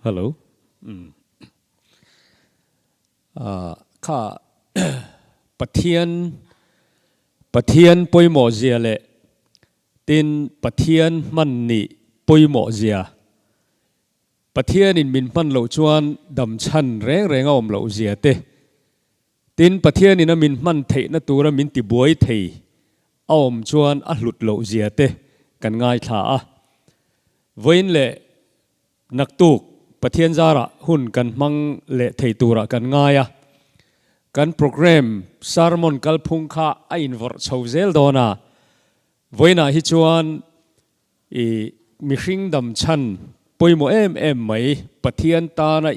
Hello. Umm. Ah kha Pathian Pathian pawimawh zia leh tin Pathian hman nih pawimawh zia Pathianin min hman loh chuan dam chhan reng reng a awm loh zia te Tin, Pathianin a min hman theihna tura min tibuai thei a awm chuan a hlut loh zia te kan ngaithla a. Vawiin leh naktuk Pathian zarah hun kan hmang leh thei turah kan ngai a. Kan programme sermon kalphung kha a invawrh chho zel dawn a. Vawiinah hi chuan I mihring dam chhan pawimawh em em mai, Pathian tana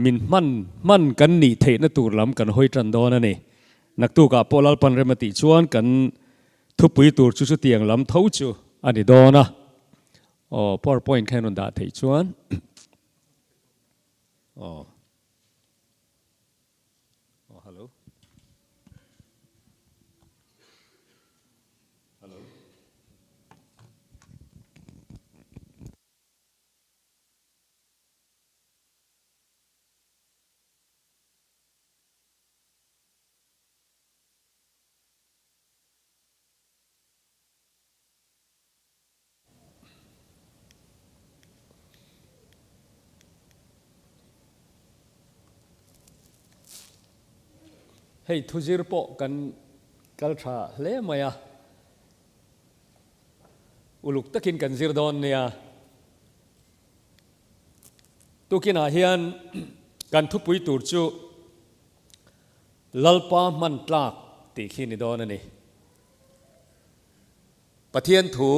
min hman hman kan nih theihna tur lam kan hawi tan dawn a ni. Naktukah pawh Lalpan rem a tih chuan kan thupui tur chu chutiang lam tho chu a ni dawn a. Aw, powerpoint kha in rawn dah theih chuan. Aw. Aw, hello. Hello. Hei thuzir pawh kan kal tha hle mai a, uluk takin kan zir dawn nia. Tukinah hian kan thupui tur chu Lalpa hman tlak tih khi ni dawn a ni. Pathian thu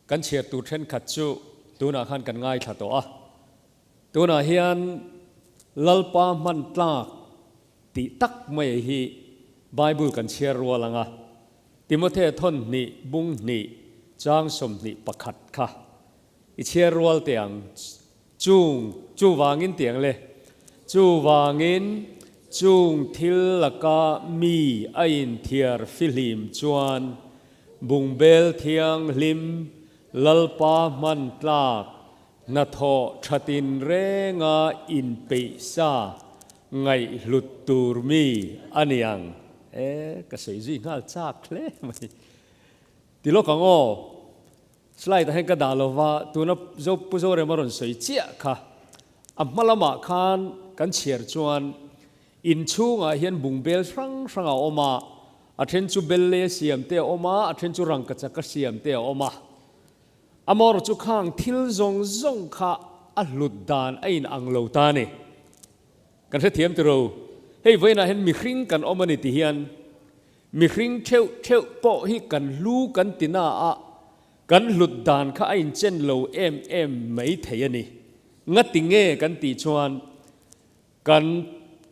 kan chhiar tur thenkhat chu tunah khan kan ngaithla tawh a. Tunah hian Lalpa hman tlak tih tak mai hi Bible kan chhiar rual ang a. Timothea thawn hnih bung hnih chang 21 kha i chhiar rual teh ang. Chung, chuvangin tiang le. Chuvangin chung thil laka mi a inthiar fihlim chuan bungbel thianghlim Lalpa hman tlak hnathawh thatin renga inpeih sa ngaihhlut tur mi a ni ang. E, ka sawi zui nghal chak hle mai. Ti lawk ang aw. Slide ah hian ka dah lova, tuna Zo Pu Zorema rawn sawi chiah kha. A hma lamah khan kan chhiar chuan inchhungah hian bungbel hrang hrang a awm a, a then chu belle siam te a awm a, a then chu rangkachak siam te a awm a. Amaherawhchu chu khang thil zawng zawng kha a hlut dan a in ang lo ta a ni. Kan hrethiam tiro, hei vawiinah hian mihring kan awm a ni ti hian Mihring theuh theuh pawh hi kan hlu kan ti na a, kan hlut dan kha a inchen lo em em mai thei a ni. Ngati nge kan tih chuan kan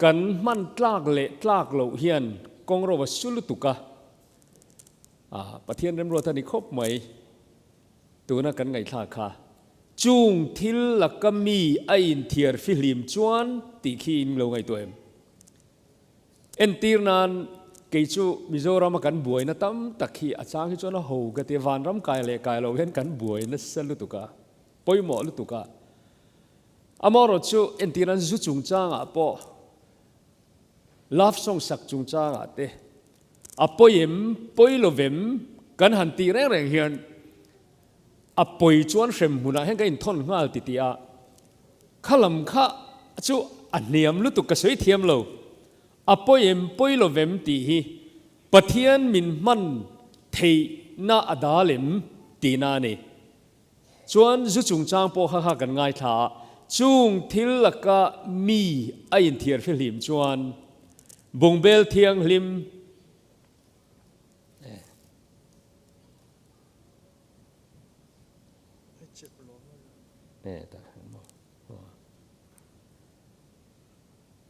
kan hman tlak leh tlak loh hian kawng ro a su lutuk a, a Pathian remruat a ni khawp mai tuna kan ngaihthlak kha. Chung thil laka mi a inthiar fihlim chuan tih khi in lo ngaihtuah em? Entir nan kei chu Mizoram a kan buaina tam tak hi a chang hi chuan a ho ka ti a, vanram kai leh kai lo hian kan buai nasa lutuk a, pawimawh lutuk a. Amaherawh chu entir nan zu chungchangah pawh love song sak chungchangah te a pawi em pawi lo vem kan han tih reng reng hian a pawi chuan hrem hmunah hian ka inthawn nghal ti tih a, Kha lam kha chu a hniam lutuk ka sawi thiam lo. A pawi em pawi lo vem tih hi Pathian min hman theihna a dal em tihna a ni. Chuan zu chungchang pawh kha kha kan ngaithla a, chung thil laka mi a inthiar fihlim chuan bungbel thianghlim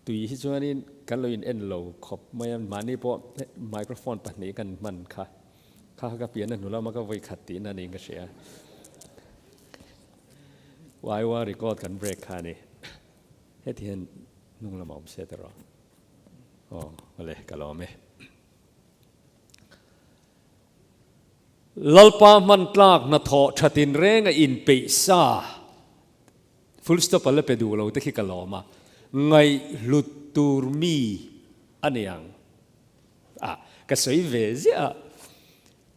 Tui hi chuanin kan lo in en lo khawp mai a, mahni pawh microphone pahnih kan hman kha, kha kha ka pian a hnu lama ka vawi khat tihna niin ka hria. Waiwa record kan break kha a ni. Heti hian hnung lamah awm se tawh rawh. Aw, awle ka lawm e. Lalpa hman tlak hnathawh tha tinreng a inpeih sa. Full stop a la pe duh lo te khi ka lawm a, ngaihhlut tur mi a ni ang. A, ka sawi ve ziah a,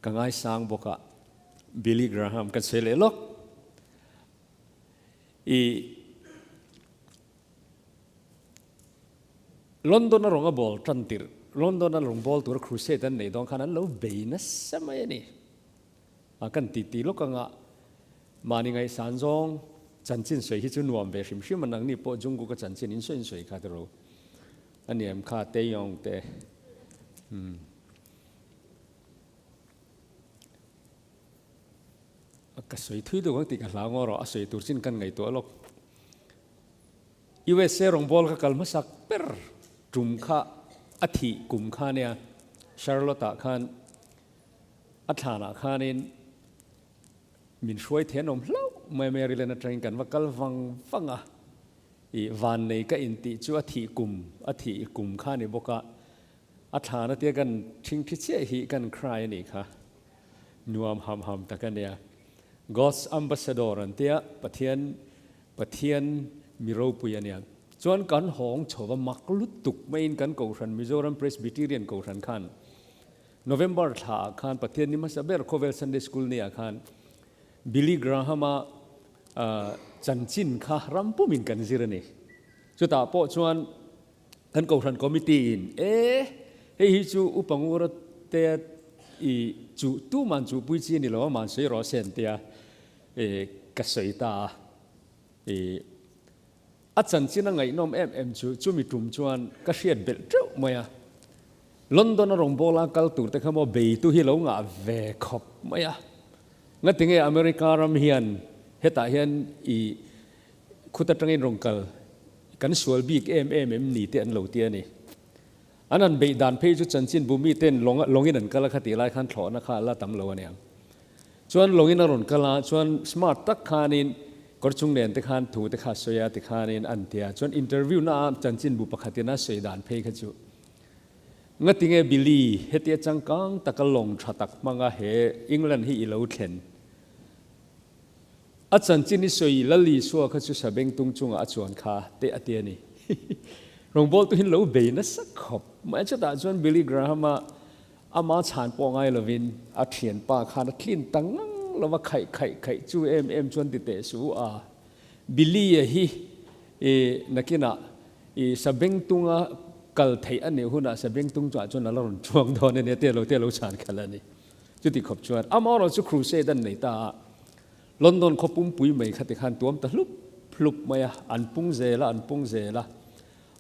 ka ngaisang bawk a, Billy Graham kan sawi leh lawk. I London a rawn a ball tan tirh, London a rawn ball tura crusade an neih dawn khan an lo bei nasa mai a ni. A kan ti ti lawk anga mahni ngaihsan zawng chanchin sawi hi chu nuam ve hrim hrim a, nangni pawh Jungkook a chanchin in sawi in sawi kha tiraw a niam kha Taeyong te umm. Ka sawi thui deuh ang tih ka hlau ngaw rawh, a sawi tur chin kan ngaihtuah lawk. USA rawngbâwl ka kal hmasak ber ṭum kha a thih kum kha nia, Charlotte-ah khan a thlanah khanin min hruai thei an awm hlauh mai a, Maryland aṭangin kan va kal vang vang a, ih vannei ka intih chu a thih kum a thih kum kha a ni bawk a, a thlan atia kan ṭhingṭhi chiah hi kan cry a nih kha, nuam ham ham tak a nia. God's Ambassador an tia, Pathian Pathian mi ropui a nia. Chuan kan hawng chho va mak lutuk maiin kan Kohhran Mizoram Presbyterian Kohhran khan November thla ah khan Pathian ni hmasa ber khawvel Sunday School ni ah khan Billy Graham-a chanchin kha ram pumin kan zir a ni. Chutah pawh chuan kan Kohhran Committee in e hei hi chu Upa Ngura te i chu tuman chuhpui chi a ni lo a, mahse rawh se an tia. I ka sawi ta a, i a chanchin a ngaihnawm em em chu chumi tum chuan ka hriat belh teuh mai a. London a rawngbawla a kal tur te kha maw beitu hi lo ngah ve khawp mai a. Ngatinge America ram hian hetah hian i khut atangin rawn kal kan sual bik em em em ni te an lo ti a ni. An han beih dan phei chu chanchinbu miten lawngin an kal a kha tih lai khan thlawhna kha a la tam lo a niang. Chuan lawngin a rawn kal a, chuan smart tak khanin kawr chung nen te khan thu te kha a sawi a tikhanin an ti a, chuan interview na a chanchinbu pakhatin a sawi dan phei kha chu ngatinge Billy hetia changkang taka lawng tha tak hmanga he England hi i lo thlen a chanchin i sawi Lal Isua kha chu sabengtung chungah a chuan kha te a ti a ni. Rawngbawltu hin lo bei nasa khawp mai chutah chuan Billy Graham-a Ama chhan pawh ngai lovin a thianpa khan a tlin ta ngang lo va, khaih khaih khaih chu em em chuan ti teh suh u a. Billy-a hi i nakinah i sabengtunga kal theih a nih hunah sabengtung chuah chuan a la rawn chuang dawn a nia te lo te lo chhan khalh a ni. Chuti khawp chuan amaherawh chu crusade an nei ta a, London khaw pumpui mai kha tikhan tuam ta hlup hlup mai a, an pung zel a, an pung zel a.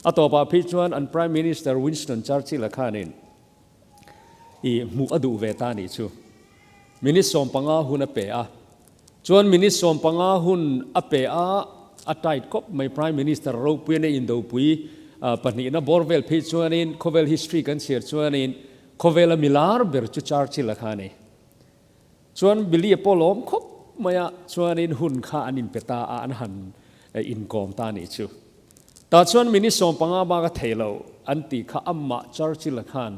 A tawpah phei chuan an Prime Minister Winston Churchill-a khanin I hmuh a duh ve ta nih chu. Minute 15 hun a pe a. Chuan minute 15 hun a pe a, a tight khawp mai Prime Minister ropuian a indopui pahnihna bawr vel phei chuanin khawvel history kan chhiar chuanin khawvela milar ber chu Churchill a kha a ni. Chuan Billy a pawh lawm khawp mai a, chuanin hun kha an inpe ta a, an han inkawm ta nih chu. Tah chuan minute 15 bak a thei lo an tih kha amah Churchill-a khan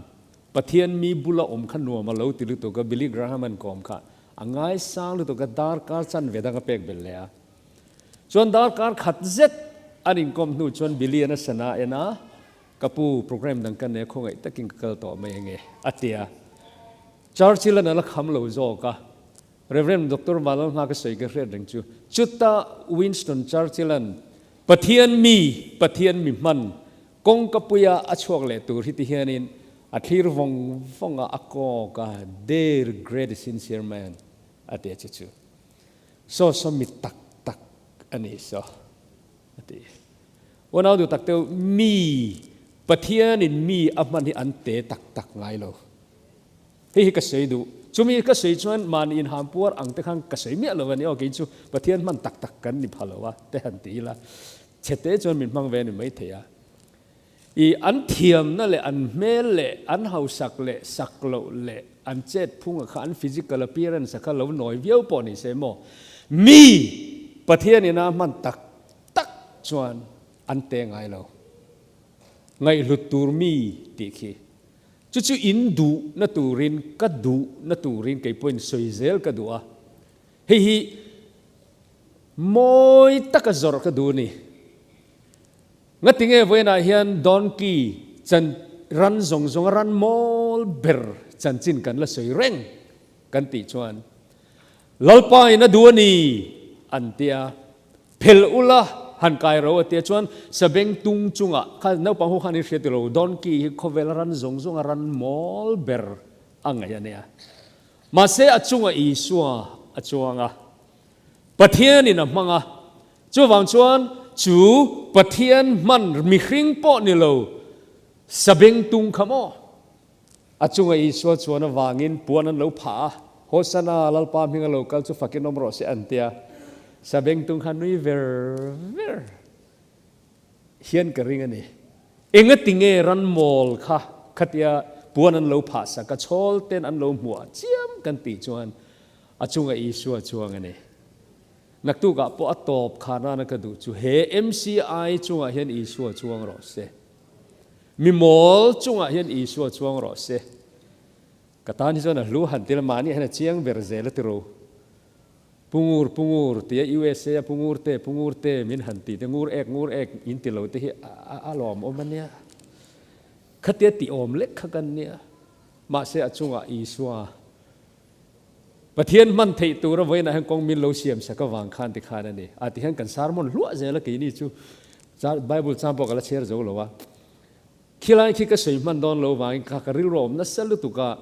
Pathian mi bula awm kha nuam a lo ti lutuk a, Billy Graham an kawm kha a ngaisang lutuk a, darkar chanve dang a pek belh leh a. Chuan darkar khat zet an inkawm hnu chuan Billy-an a sana en a, Ka pu, program dang ka nei a, khawngaih takin ka kal tawh mai ange, a ti a. Churchill-an a la kham lo zawk a, Rev. Doctor Vanlalhma ka sawi ka hriat reng chu, chuta Winston Churchill-an Pathian mi, Pathian mi hman, kawngka puia a chhuak leh tur hi ti hianin a thlir vawng vawng a, a kawk a, There great sincere man, a ti a chu chu. Saw saw mi tak tak a ni saw, a ti. Unau duh tak teu, mi, Pathianin mi a hman hi an te tak tak ngai lo. Hei hi ka sawi duh. Chumi ka sawi chuan mahni inham puar ang te khan ka sawi miah lo a ni aw, kei chu Pathian hman tak tak kan ni pha lo a te han ti ila, chhe te chuan min hmang ve a ni maithei a. I an thiamna leh an hmel leh an hausak leh sak loh leh an chet phunga kha an physical appearance a kha lo nawi viau pawh ni se maw, mi Pathian ina hman tak tak chuan an te ngai lo. Ngaihhlut tur mi tih khi. Chu chu in duh na turin, ka duh na turin kei pawhin sawi zel ka duh a. Hei hi Mawi taka zawrh ka duh ni. Ngatinge vawiinah hian donkey chan ran zawng zawnga ran mawl ber chanchin kan la sawi reng kan tih chuan Lalpa in a duh a ni an tia phel ula han kai ro a tia chuan sabeng tung chungah kha naupang ho khan in hria tilo donkey hi khawvel ran zawng zawnga ran mawl ber a ngaih a nia. Mahse a chungah Isua a chuang a. Pathianin a hmang a, chuvang chuan chu Pathian hman mihring pawh ni lo sabeng tung kha maw? A chunga Isua chuan avangin puan an lo phah a, Hosana, Lalpa hminga lo kal chu fakin awm rawh se an ti a, sabeng tung kha nui ver ver hian ka ring a ni. Engatinge ranmawl kha khatia puan an lo phah sak a, chhawl ten an lo hmuah chiam kan tih chuan A chunga Isua chuang a ni. Naktukah pawh a tawp kha nana ka duh chu he MCI chungah hian Isua chuang rawh se. Mi mawl chungah hian Isua chuang rawh se. Ka tan hi chuan a hlu han til mahni hian a chiang ber zel a ti ro. Pungur pungur tia USA a pungur te pungur te min han ti te ngur ek ngur ek in ti lo te hi a lawmawm a nia. Khatia ti awm lek kha kan nia. Mahse a chungah Isua Pathian hman theih tura vawiinah hian kawng min lo siam sak avang khan ti khan a ni. A ti hian kan sermon hluah zel a keini chu Bible chang pawh ka la chhiar zo lo a. Khilai khi ka sawi hman dawn lo vangin kha ka rilru a awm nasa lutuk a,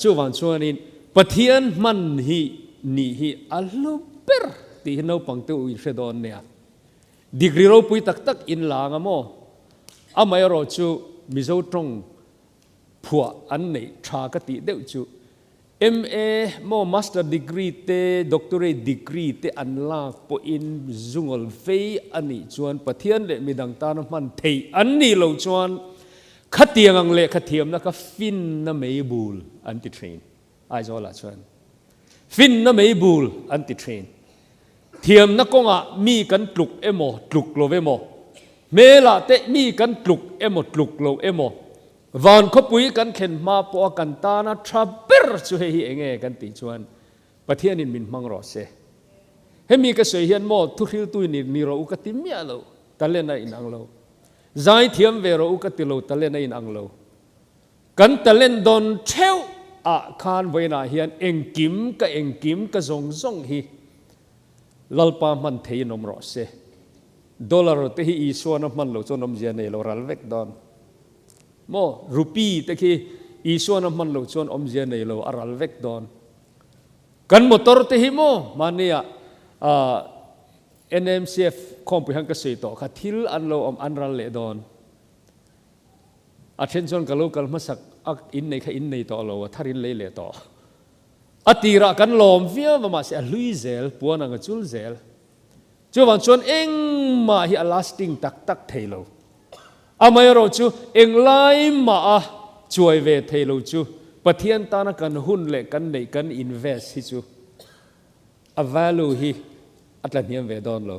chuvang chuanin Pathian hman hi nih hi a hlu ber tih hi naupang te u in hre dawn nia. Degree ropui tak tak in la anga maw? Amaherawh chu Mizo tawng phuah an neih tha ka tih deuh chu MA maw Master Degree te Doctorate Degree te an lak pawhin zungawl vei a nih chuan Pathian leh midang tana hman theih an nih loh chuan khatiang ang lehkha thiamna kha finna mei bul an ti thin. Aizawlah chuan finna mei bul an ti thin. Thiamna kawngah mi kan tluk emaw tluk lo emaw, hmelah te mi kan tluk emaw tluk lo emaw, Van khawpui kan thlen hma pawha kan tana tha ber chu hei hi enge kan tih chuan Pathianin min hmang rawh se. Hemi ka sawi hian maw thuhriltu in ni rawh u ka ti miah lo, talent a inang lo. Zaithiam ve rawh u ka ti lo, talent a inang lo. Kan talent dawn theuh ah khan vawiinah hian engkim ka engkim ka zawng zawng hi Lalpa hman theiin awm rawh se. Dollar te hi Isuan a hman lo chuan awmzia nei lo ral vek dawn. Maw? Rupee te khi Isuan a hman lo chuan awmzia nei lo a ral vek dawn. Kan motor te hi maw mahnia NMCF khawmpui han ka sawi tawh kha thil an lo awm an ral leh dawn. A then chuan ka lo kal hmasak a innei kha innei tawh lo a thar in lei leh tawh. A tirah kan lawm viau a mahse a hlui zel, puan ang a chul zel. Chuvang chuan engmah hi a lasting tak tak thei lo. Amaherawh chu englai mah a chuai ve thei lo chu Pathian tana kan hun leh kan neih kan invest hi chu a value hi a tla hniam ve dawn lo.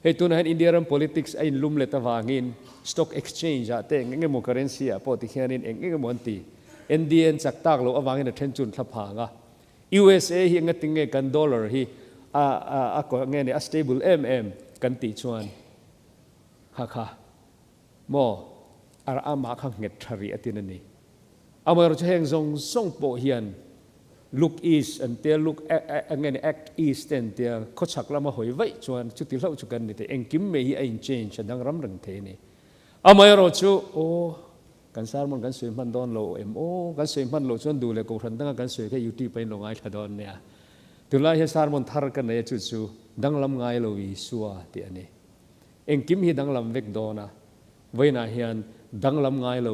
Hei tunah hian India ram politics a inlum let avangin stock exchange ah te eng eng emaw currency ah pawh tikhianin eng eng emaw an ti. NDA an chak tak loh avangin a then chu an thla phang a. USA hi engatinge kan dollar hi a a a nge ni a stable em em kan tih chuan kha kha maw ar amah kha nghet tha rih atin a ni. Amaherawhchu chu heng zawng zawng pawh hian look east an tia look nge ni act east te an tia khawchhak lama hawi vaih chuan chuti hlauh chu kan ni thei. Engkim mai hi a in change a dang ram reng thei a ni. Amaherawhchu aw kan sermon kan sawi hman dawn lo em aw kan sawi hman loh chuan duh leh kohhran danga kan sawi kha youtube a in lo ngaithla dawn nia. Tunlai hian sermon thar ka nei a chu chu danglam ngai lo Isua tih a ni. Engkim hi danglam vek dawn a. Vawiinah hian danglam ngai lo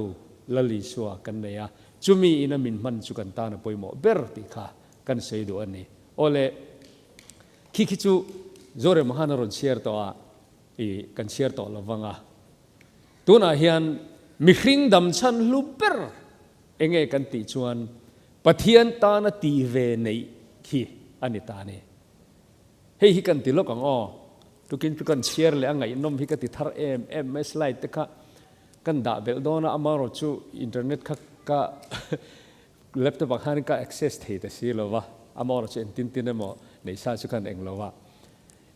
Lal Isua kan nei a, chumi ina min hman chu kan tan a pawimawh ber tih kha kan sawi duh a ni. Awle, khi khi chu Zorema khan a rawn chhiar tawh a, i kan chhiar tawh lo vang a. Tunah hian mihring dam chhan hlu ber enge kan tih chuan Pathian tana tih ve neih khi a ni ta a ni. Hei hi kan ti lawk ang aw. Tukin chu kan chhiar leh a ngaihnawm hi ka ti thar em em mai slide te kha kan dah belh dawn a amarawh chu internet kha ka laptop ah khan ka access thei ta si lo va amarawh chu engtin tin emaw neih sa chu kan eng lo va.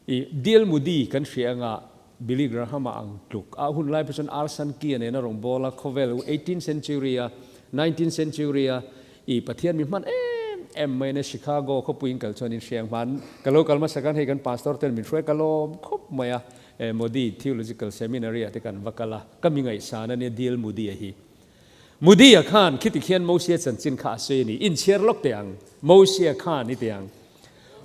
I D.L. Moody kan hria anga Billy Graham-a ang tluk a hun lai pawh chuan R. Sankey-a nena rawngbawla khawvel eighteenth century-a nineteenth century-a i Pathian mi hman em em mai ania Chicago khawpuiin kal chuan in hria ang hman ka lo kal hmasa khan hei kan pastor ten min hruai ka lawm khawp mai a Moody Theological Seminary-ah te kan va kal a ka mi ngaihsan ania D.L. Moody-a hi. Moody-a khan khiti khian Mosia chanchin kha a sawi a ni. Inchhiar lawk teh ang. Mosia khan i ti ang.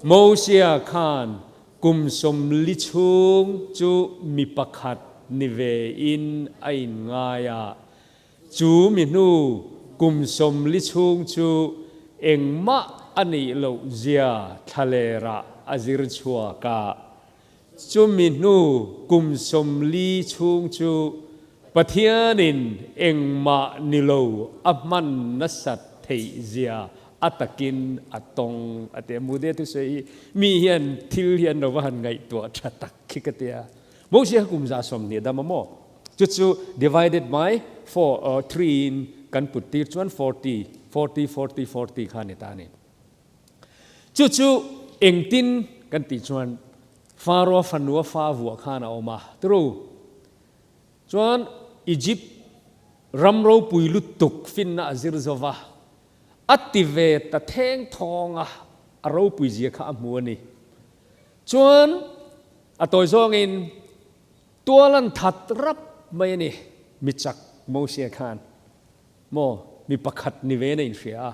Mosia khan kum 40 chhung chu mi pakhat ni ve in a inngai a. Chu mi hnu kum 40 chhung chu engmah a nih loh zia thlalerah a zir chhuak a. Chumi hnu kum 40 chhung chu Pathianin engmah ni lo a hman nasat theih zia a takin a tawng a ti a. Mude thusawi hi mi hian thil hi an lo va han ngaihtuah tha tak khi ka ti a. Moses kha kum 120 dam a maw? Chu chu divided by four, three in kan put tir chuan 40, 40, 40, 40 kha a ni ta a ni. Chu chu engtin kan tih chuan Pharaoh fanua fa vuah khan a awm a, tru. Chuan Egypt ram ropui lutuk finna a zir zo va, a ti ve ta theng thawng a, a ropui zia kha a hmu a ni. Chuan a tawi zawngin tual an that rap mai a ni, mi chak Mosia khan maw mi pakhat ni ve na inhria a.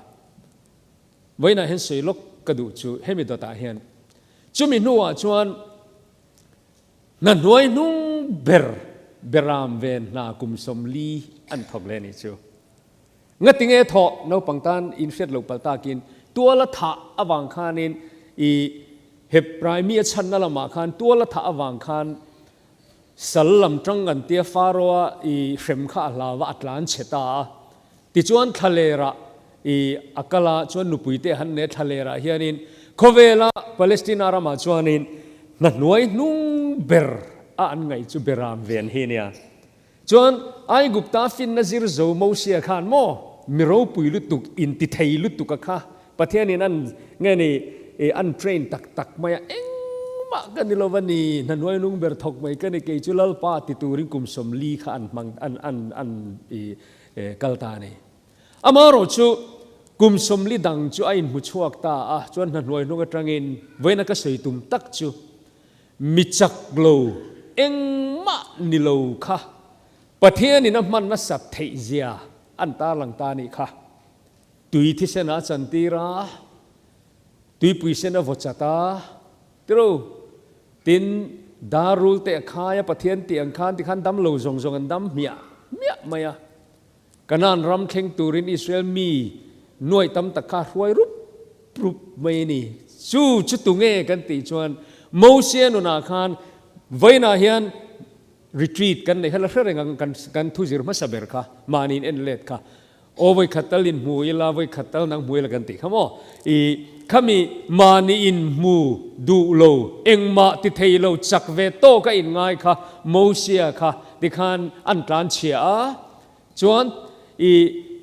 Vawiinah hian sawi lawk ka duh chu hemi dawtah hian chumi hnuah chuan hna hnuai hnung ber beram ven hna kum 40 an thawk leh a nih chu. Ngatinge thawh naupang tan inhriat loh palh takin tuala thah avang khanin i Hebrai mi a chhanna lamah khan tuala thah avang khan sal lam tang an tia Pharaoh-a i hrem kha a hlau a, a tlan chhe ta a. Tichuan thlalerah i a kal a, chuan nupui te han nei a thlalerah hianin khawvela Palestina ramah chuanin hna hnuai hnung ber a an ngaih chu Beram ven hi nia. Chuan Aigupta finna zir zo Mosia khan maw mi ropui lutuk intithei lutuk a kha Pathianin an nge ni an train tak tak mai a, engmah ka ni lo va ni, hna hnuai hnung ber thawk mai ka ni, kei chu Lalpa ti turin kum 40 kha an hmang an an an i kal ta a ni. Amaherawh chu kum 40 dang chu a inhmu chhuak ta a, chuan hna hnuai hnung atangin vawiina ka sawi tum tak chu mi chak lo engmah ni lo kha Pathianin a hman nasat theih zia an tarlang ta a nih kha. Tui thisen a chantir a, tuipui sen a vaw chat a, tiro tin darul te a khai a, Pathian tih ang khan tikhan dam lo zawng zawng an dam hmiah hmiah mai a. Kanaan ram thleng turin Israel mi nuaih tam tak kha hruai rup rup mai a ni. Chu chu tunge kan tih chuan Mosia nunah khan vawiinah hian retreat kan neih kha la hre reng ang kan thu zir hmasa ber kha mahniin en let kha aw vawi khat tal in hmu ila vawi khat tal nang hmu ila kan tih kha maw i khami mahni in hmu duh lo engmah ti thei lo chak ve tawk a in ngai kha Mosia kha tikhan an tlan chhia a. Chuan i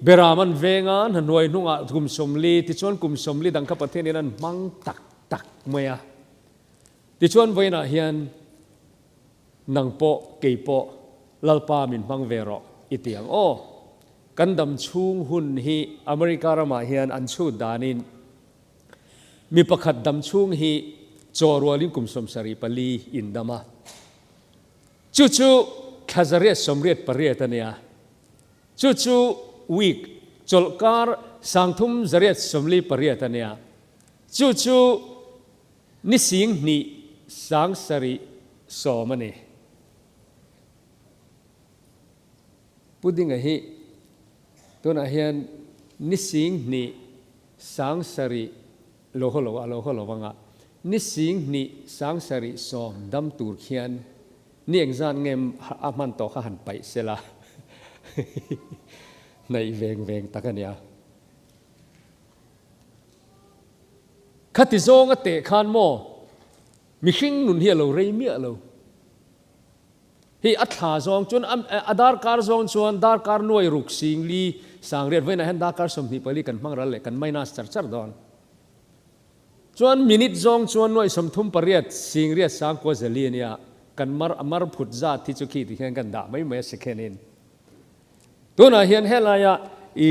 Beram an veng a, hna hnuai hnungah kum 40, tichuan kum 40 dang kha Pathianin an hmang tak tak mai a. Tichuan vawiinah hian nang pawh kei pawh Lalpa min hmang ve rawh i ti ang aw. Kan dam chhung hun hi America ramah hian an chhut danin mi pakhat dam chhung hi chaw rualin kum 74 in dam a. Chu chu thla 188 a nia. Chu chu week, chawlhkar 348 a nia. Chu chu ni 2710 a ni. Pudding-a hi tunah hian ni 2700 lo haw lo a lo haw lo anga ni 2710 dam tur khian ni engzat nge a hman tawh kha han paih sela hnaih veng veng tak a nia. Khati zawnga teh khan maw mihring nun hi a lo rei miah lo. Hei a thla zawng chuan a darkar zawng chuan darkar nuai ruk sing li sang riat vawiinah hian darkar 24 kan hmang ral leh kan minus char char dawn. Chuan minute zawng chuan nuaih 38 singriat sangkua zali a nia, kan mar a mar phut zat hi chu khi ti hian kan dah mai mai a second in. Tunah hian helaia i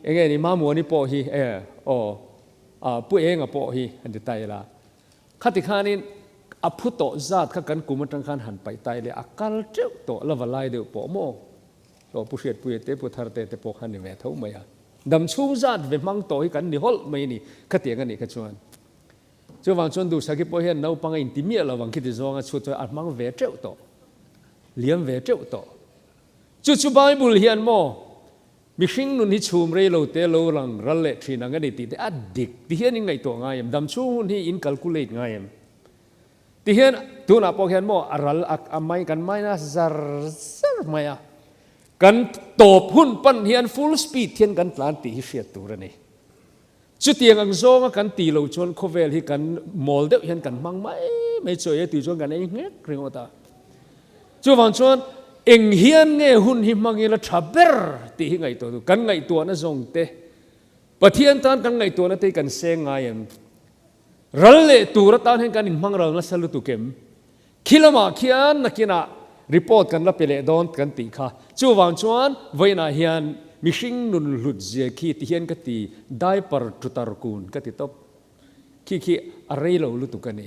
enge ni Mamuani pawh hi e aw a Pu Enga pawh hi han ti ta ila, khati khanin a phu tawh zat kha kan kum atang khan han paih ta ila a kal teuh tawh la va lai deuh pawh maw? Aw Pu Hriatpuia te Pu Tharte te pawh kha ni ve tho mai a. Dam chhung zat ve hmang tawh hi kan ni hawlh mai a ni khatiang a nih kha chuan. Chuvang chuan Duhsaki pawh hian naupang a inti miah lo ang khiti zawnga chhut chuan a hmang ve teuh tawh, liam ve teuh tawh. Chu chu Bible hian maw mihring nun hi chhum rei lo te lo lang ral leh thin ang a ni tih te a dik ti hian in ngaihtuah ngai em? Dam chhung hun hi in calculate ngai em? Ti hian tunah pawh hian maw a ral a mai kan minus zar zar mai a, kan tawp hun pan hian full speed hian kan tlan tih hi hriat tur a ni. Chutiang ang zawnga kan tih loh chuan khawvel hi kan mawl deuh hian kan hmang mai mai chaw ei a tih chuan kan ei nghek ringawt a. Chuvang chuan eng hian nge hun hi hmang ila tha ber tih hi ngaihtuah tur. Kan ngaihtuahna zawng te, Pathian tan kan ngaihtuahna te hi kan seng ngai em? Ral leh tur atan hian kan inhmang ral nasa lutuk em? Khi lamah khian nakinah report kan la pe leh dawn kan tih kha. Chuvang chuan vawiinah hian mihring nun hlut zia khi ti hian ka ti diaper tutar kun ka ti tawp. Khi khi a rei lo lutuk a ni.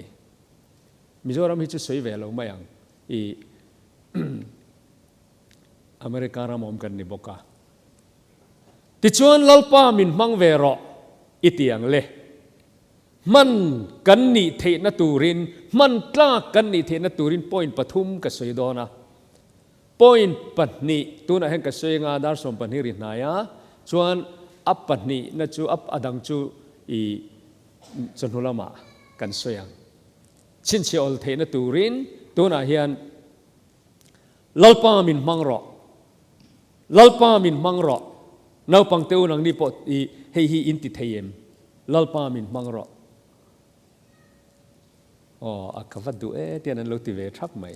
Mizoram hi chu sawi ve lo mai ang i America ram awm kan ni bawk a. Tichuan Lalpa min hmang ve rawh i ti ang le. Hman kan nih theihna turin, hman tlak kan nih theihna turin point pathum ka sawi dawn a. Point pahnih, tunah hian ka sawi anga dar 12 ri hnai a, chuan a pahnihna chu a dang chu i chawhnu lamah kan sawi ang. Chhinchhiah awl theihna turin tunah hian Lalpa min hmang rawh. Lalpa min hmang rawh. Naupang te u nangni pawh i hei hi in ti thei em? Lalpa min hmang rawh. Aw, a ka va duh e tian an lo ti ve thap mai.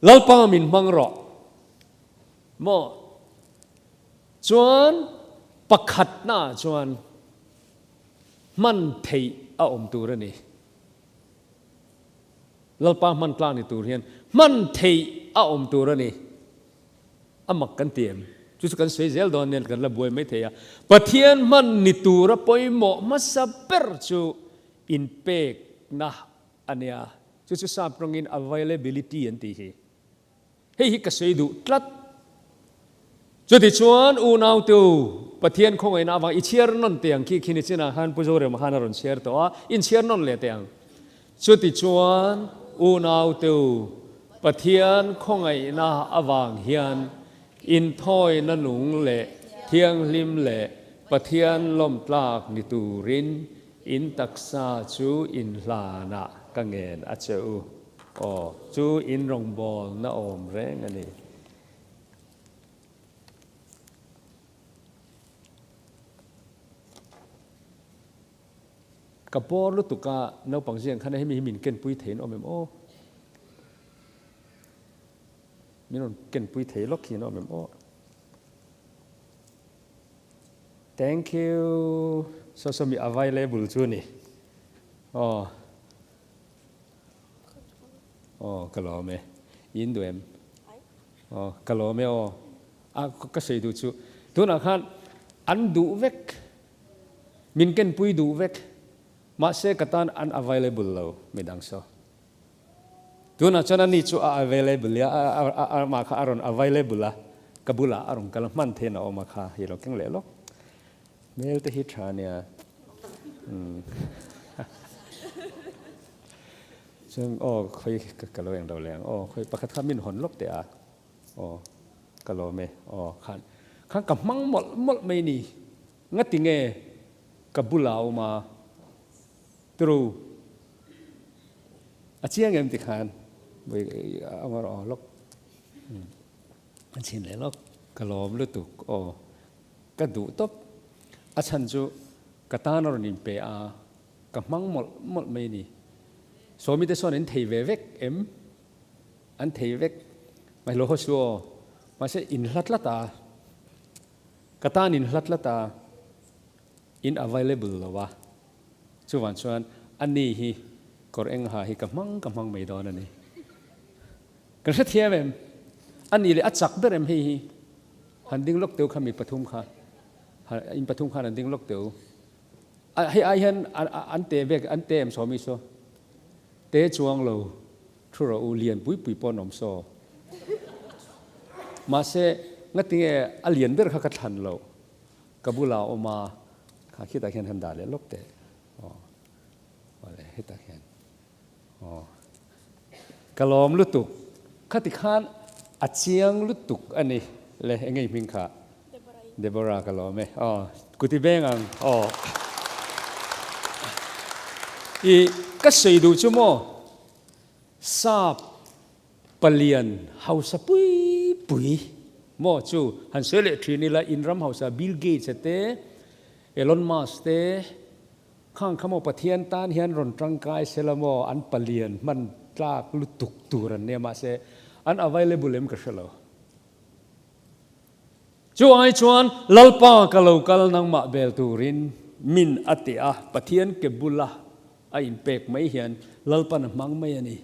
Lalpa min hmang rawh. Maw? Chuan pakhatna chuan hman theih a awm tur a ni. Lalpa hman tlak ni tur hian hman theih a awm tur a ni. A mak kan ti em? Chu chu kan sawi zel dawn nen kan la buai mai thei a. Pathian hman ni tura pawimawh hmasa ber chu inpekna a nia. Chu chu sap tawngin availability an tih hi. Hei hi ka sawi duh tlat. Chutichuan unaute u, Pathian khawngaihna avang i chhiar nawn teh ang khi khi ni chinah khan Pu Zorema khan a rawn chhiar tawh a, in chhiar nawn leh teh ang. Chutichuan unaute u, Pathian khawngaihna avang hian inthawina nung leh thianghlim leh Pathian lawmtlak ni turin in taksa chu inhlanah ka ngen a che u. Aw, chu in rawngbawlna awm reng a ni. Ka bawr lutuk a, naupang ziang khan hemi hi min kenpui thei an awm em aw? Min rawn kenpui thei lawk hi an awm em aw? Thank you. Saw saw mi available chu a ni. Aw. Aw ka lawm e. In duh em? Aw ka lawm e aw. A ka sawi duh chu tunah khan an duh vek, min kenpui duh vek, mahse ka tan an available lo midang saw. Tunah chuan ani chu a available a, amah kha a rawn available a, ka bulah a rawn kal a, hman theihin a awm a kha hi lo keng leh lawk. Hmel te hi tha nia. Chuan aw khawi ka lo eng lo leh ang aw khawi pakhat kha min hawn lawk teh a aw ka lawm e aw khan khan ka hmang mawlh mawlh mai ni ngati nge ka bulah a awm a turu a chiang em ti khan a awm aw lawk an chhin leh lawk ka lawm lutuk aw Ka duh tawp. A chhan chu ka tan a rawn inpe a, ka hmang mawlh mawlh mai a ni. Sawmi te sawn an thei ve vek em? An thei vek. Mai lo haw su aw. Mahse in hla tlat a, ka tan in hla tlat a, in available lo a. Chuvang chuan ani hi kawr eng ha hi ka hmang ka hmang mai dawn a ni. Kan hrethiam em? Ani leh a chak ber em hei hi? Han ding lawk teu kha mi pathum kha. In pathum khan an ding lawk teu. Hei ai hian an te vek an te em sawmi saw? Te chuang lo thu rawh u lian pui pui pawh an awm saw. Mahse ngatinge a lian ber kha ka thlan loh. Ka bula awm a, kha khitah khian han dah leh lawk teh. Aw, awle hetah khian. Aw, ka lawm lutuk. Khati khan a chiang lutuk a ni. Le, eng nge i hming kha? Deborah ka lawm e. Aw, kuti veng ang. Aw. I ka sawi duh chu maw? Sap Palian hausa pui pui maw chu han sawi leh thin ila in ram hausa Bill Gates a te, Elon Musk te khang kha maw Pathian tan hian rawn tangkai sela maw an palian hman tlak lutuk tur an nia mahse an available em ka hre lo. Chu ai chuan Lalpa ka lo kal nangmah bel turin min a ti a, Pathian ke bula a inpek mai hian Lalpan a hmang mai a ni.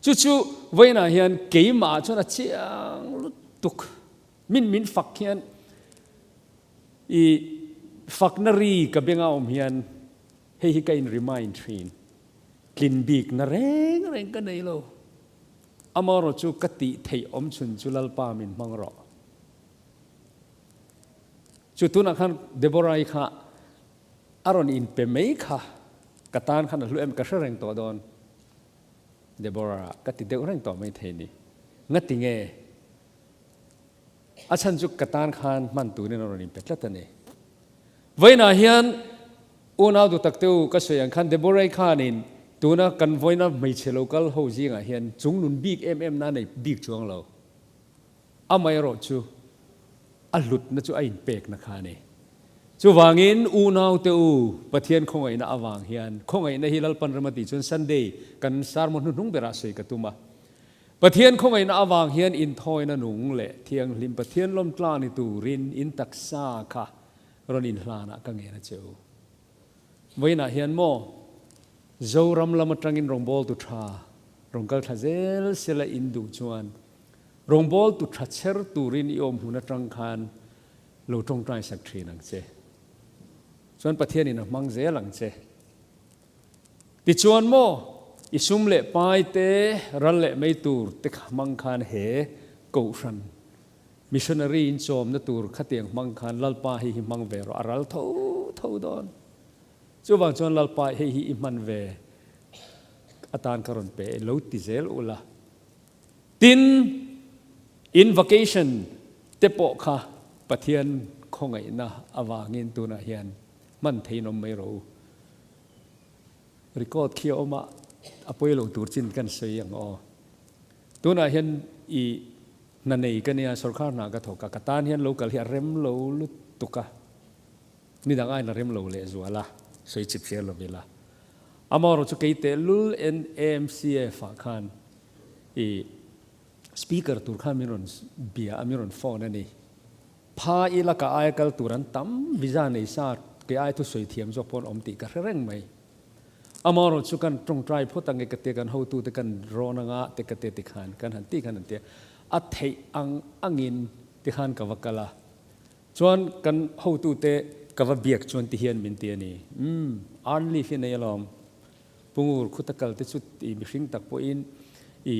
Chu chu vawiinah hian keimah chuan a chiang lutuk. Min min fak hian i fakna ri ka benga awm hian hei hi ka in remind thin. Tlin bikna reng reng ka nei lo. Amaherawh chu ka tih theih awm chhun chu Lalpa min hmang rawh. Chu tunah khan Deborah-i kha A rawn inpe mai kha ka tan khan a hlu em ka hre reng tawh dawn. Deborah ka ti deuh reng tawh mai thei ni. Ngati nge? A chhan chu ka tan khan hman turin a rawn inpe tlat a ni. Vawiinah hian unau duh tak te u ka sawi ang khan Deborah-i khanin tuna kan vawiina hmeichhe lo kal ho zingah hian chungnun bik em em na nei bik chuang lo. Amaherawh chu a hlutna chu a inpekna kha a ni. Chuvangin unaute u, Pathian khawngaihna avang hian, khawngaihna hi Lalpan rem a tih chuan Sunday kan sermon hnuhnung berah sawi ka tum a. Pathian khawngaihna avang hian inthawina nung leh thianghlim Pathian lawmtla ni turin in taksa kha rawn inhlanah ka ngen a che u. Vawiinah hian maw Zoram lam atangin rawngbawltu tha rawn kal thla zel sela in duh chuan Rawngbawltu tha chher turin i awm hun atang khan lo tawngtai sak thin ang che. Chuan Pathianin a hmang zel ang che. Tichuan maw, i sum leh pai te, ral leh mei tur te hmang khan he Kohhran missionary in chawmna tur khatiang hmang khan Lalpa hei hi hmang ve rawh, a ral tho tho dawn. Chuvang chuan Lalpa hei hi i hman ve atan ka rawn pe e, lo ti zel ula. Tin, in vacation te pawh kha Pathian khawngaihna avangin tunah hian hman theiin awm mai rawh u. Record khi a awm a, a pawi lo tur chin kan sawi ang aw. Tunah hian i hna nei ka nia, sorkar hna ka thawk a, ka tan hian local hi a rem lo lutuk a, nidang aiin a rem lo lehzual a, sawi chip hriat lo ila. Amaherawhchu kei tehlul NAMCF ah khan I speaker tur khan min rawn bia a, min rawn phone a ni. Pha ila ka aia kal tur an tam, visa nei sa kei aia thusawi thiam zawk pawh an awm tih ka hre reng mai. Amaherawh chu kan tawngtai phawt ang e ka tia, kan hotute kan rawn anga te ka tia tikhan kan han tih khan an tia. A theih ang angin tikhan ka va kal a. Chuan kan hotute ka va biak chuan tihian min ti a ni. Umm, earn leave hi nei alawm. Pungur khuta kal te chu i mihring tak pawhin i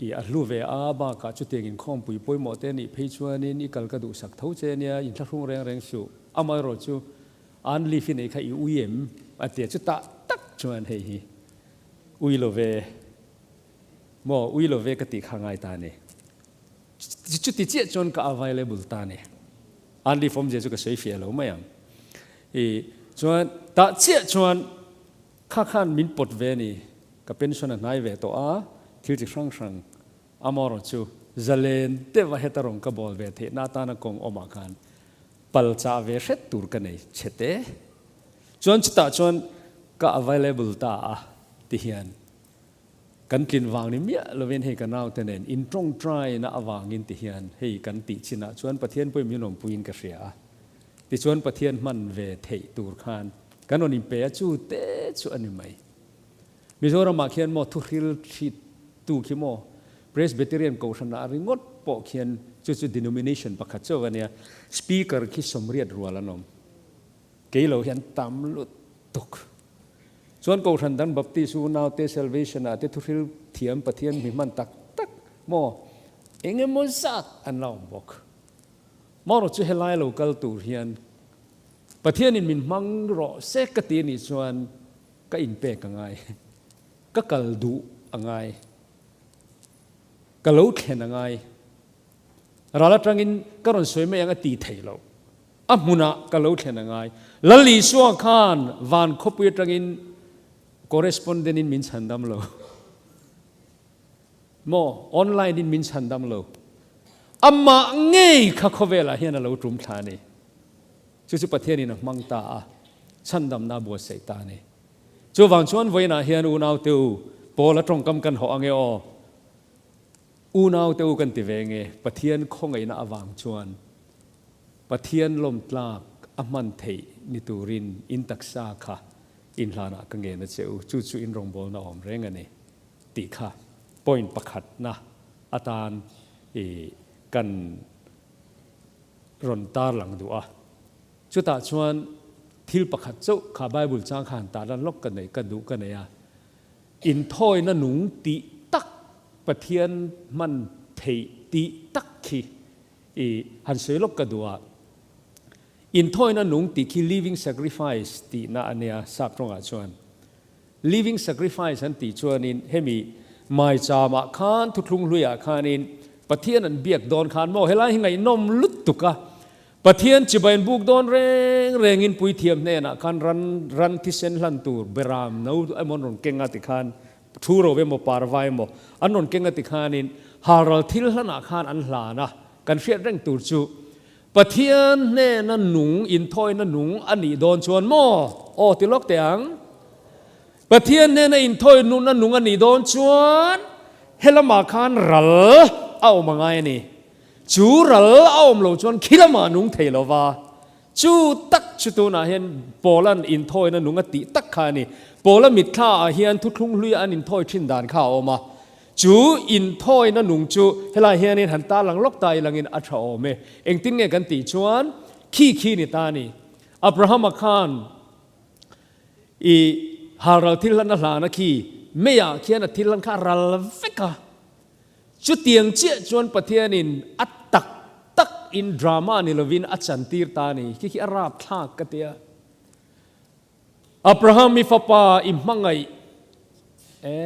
i a hlu ve a, bakah chutiang inkhawmpui pawimawh te anih phei chuanin i kal ka duhsak tho che ania, inthlahrung reng reng suh. Amaherawh chu an leave i neih kha i ui em? a ti a, chutah tak chuan hei hi ui lo ve maw, ui lo ve ka tih kha ngai ta a ni. Chuti chiah chuan ka available ta a ni. An leave awmzia chu ka sawi fiah lo mai ang. I chuan tah chiah chuan kha khan min pawt ve a ni. Ka pension a hnai ve tawh a, thil chi hrang hrang amaherawh chu zalen deuh a heta rawn ka bawl ve theihna atana kawng awmah khan pal chah ve hret tur ka nei chhe te. Chuan chutah chuan ka available ta a ti hian Kan tlin vang ni miah lovin hei ka naute nen in tawngtaina avangin ti hian hei kan tih chinah chuan Pathian pawhin min awmpuiin ka hria a, tichuan Pathian hman ve theih tur khan. Kan rawn inpe a, chu te chu a ni mai. Mizoramah khian maw thuhril thlit tu khi maw Presbyterian Kohhranah ringawt pawh khian chu chu denomination pakhat chauh a nia, Speaker khi sawmriat rual an awm. Kei lo hian tam lutuk. Chuan Kohhran dang Baptist unaute Salvation ah te thuhril thiam Pathian mi hman tak tak maw eng emaw zat an la awm bawk. Marawh chu helai lo kal tur hian Pathianin min hmang rawh se ka ti anih chuan ka inpek a ngai, ka kal duh a ngai, ka lo thlen a ngai. Ral atangin ka rawn sawi mai ang a ti thei lo. A hmunah ka lo thlen a ngai. Lal Isua khan van khawpui atangin correspondent in min chhan dam lo. Maw? Online in min chhan dam lo. Amah ngei kha khawvelah hian a lo tum thla a ni. Chu chu Pathianin a hmang ta a, chhandamna a buatsaih ta a ni. Chuvang chuan vawiinah hian unaute u, Paula tawngkam kan hawh ange aw. Unaute u kan ti ve nge, Pathian khawngaihna avang chuan Pathian lawmtlak a hman theih ni turin in taksa kha inhlanah ka ngen a che u, chu chu in rawngbawlna awm reng a ni tih kha point pakhatna atan i kan rawn tarlang duh a. Chutah chuan thil pakhat chauh kha Bible chang kha han tarlan lawk ka nei ka duh ka nei a. Inthawina nung tih tak Pathian hman theih tih tak khi i han sawi lawk ka duh a. Inthawina nung tih khi living sacrifice tihna a nia sap tawngah chuan. Living sacrifice an tih chuanin hemi maicham-ah khan thuthlung hluiah khanin Pathian an biak dawn khan maw helai hi ngaihnawm lutuk a. Pathian chibai an buk dawn reng rengin puithiam hnenah khan ran ran thisen hlan tur beram no emaw an rawn keng a tikhan thu ro emaw parva emaw an rawn keng a tikhanin halral thil hlanah khan an hlan a, kan hriat reng tur chu Pathian hnena nung inthawina nung a nih dawn chuan maw? Aw ti lawk teh ang. Pathian hnena inthawi nunna nung a nih dawn chuan helamah khan ral a awm a ngai a ni. Chu ral a awm lo chuan khi lamah nung thei lo va. Chu tak chu tunah hian Paula'n inthawina nung a tih tak kha a ni. Paula mitthla ah hian thuthlung hluia an inthawi thin dan kha a awm a. Chu inthawina nung chu helai hianin han tarlang lawk ta ilangin a tha awm e. Engtin nge kan tih chuan khi khi ni ta a ni. Abrahama khan i halral thil hlan a hlana khi meiah khian a thil hlan kha a ral vek a. Chutiang chiah chuan Pathianin a tak tak in drama ni lovin a chantir ta a ni. Khi khi a rapthlak ka tia. Abraham i fapa i hmangaih e,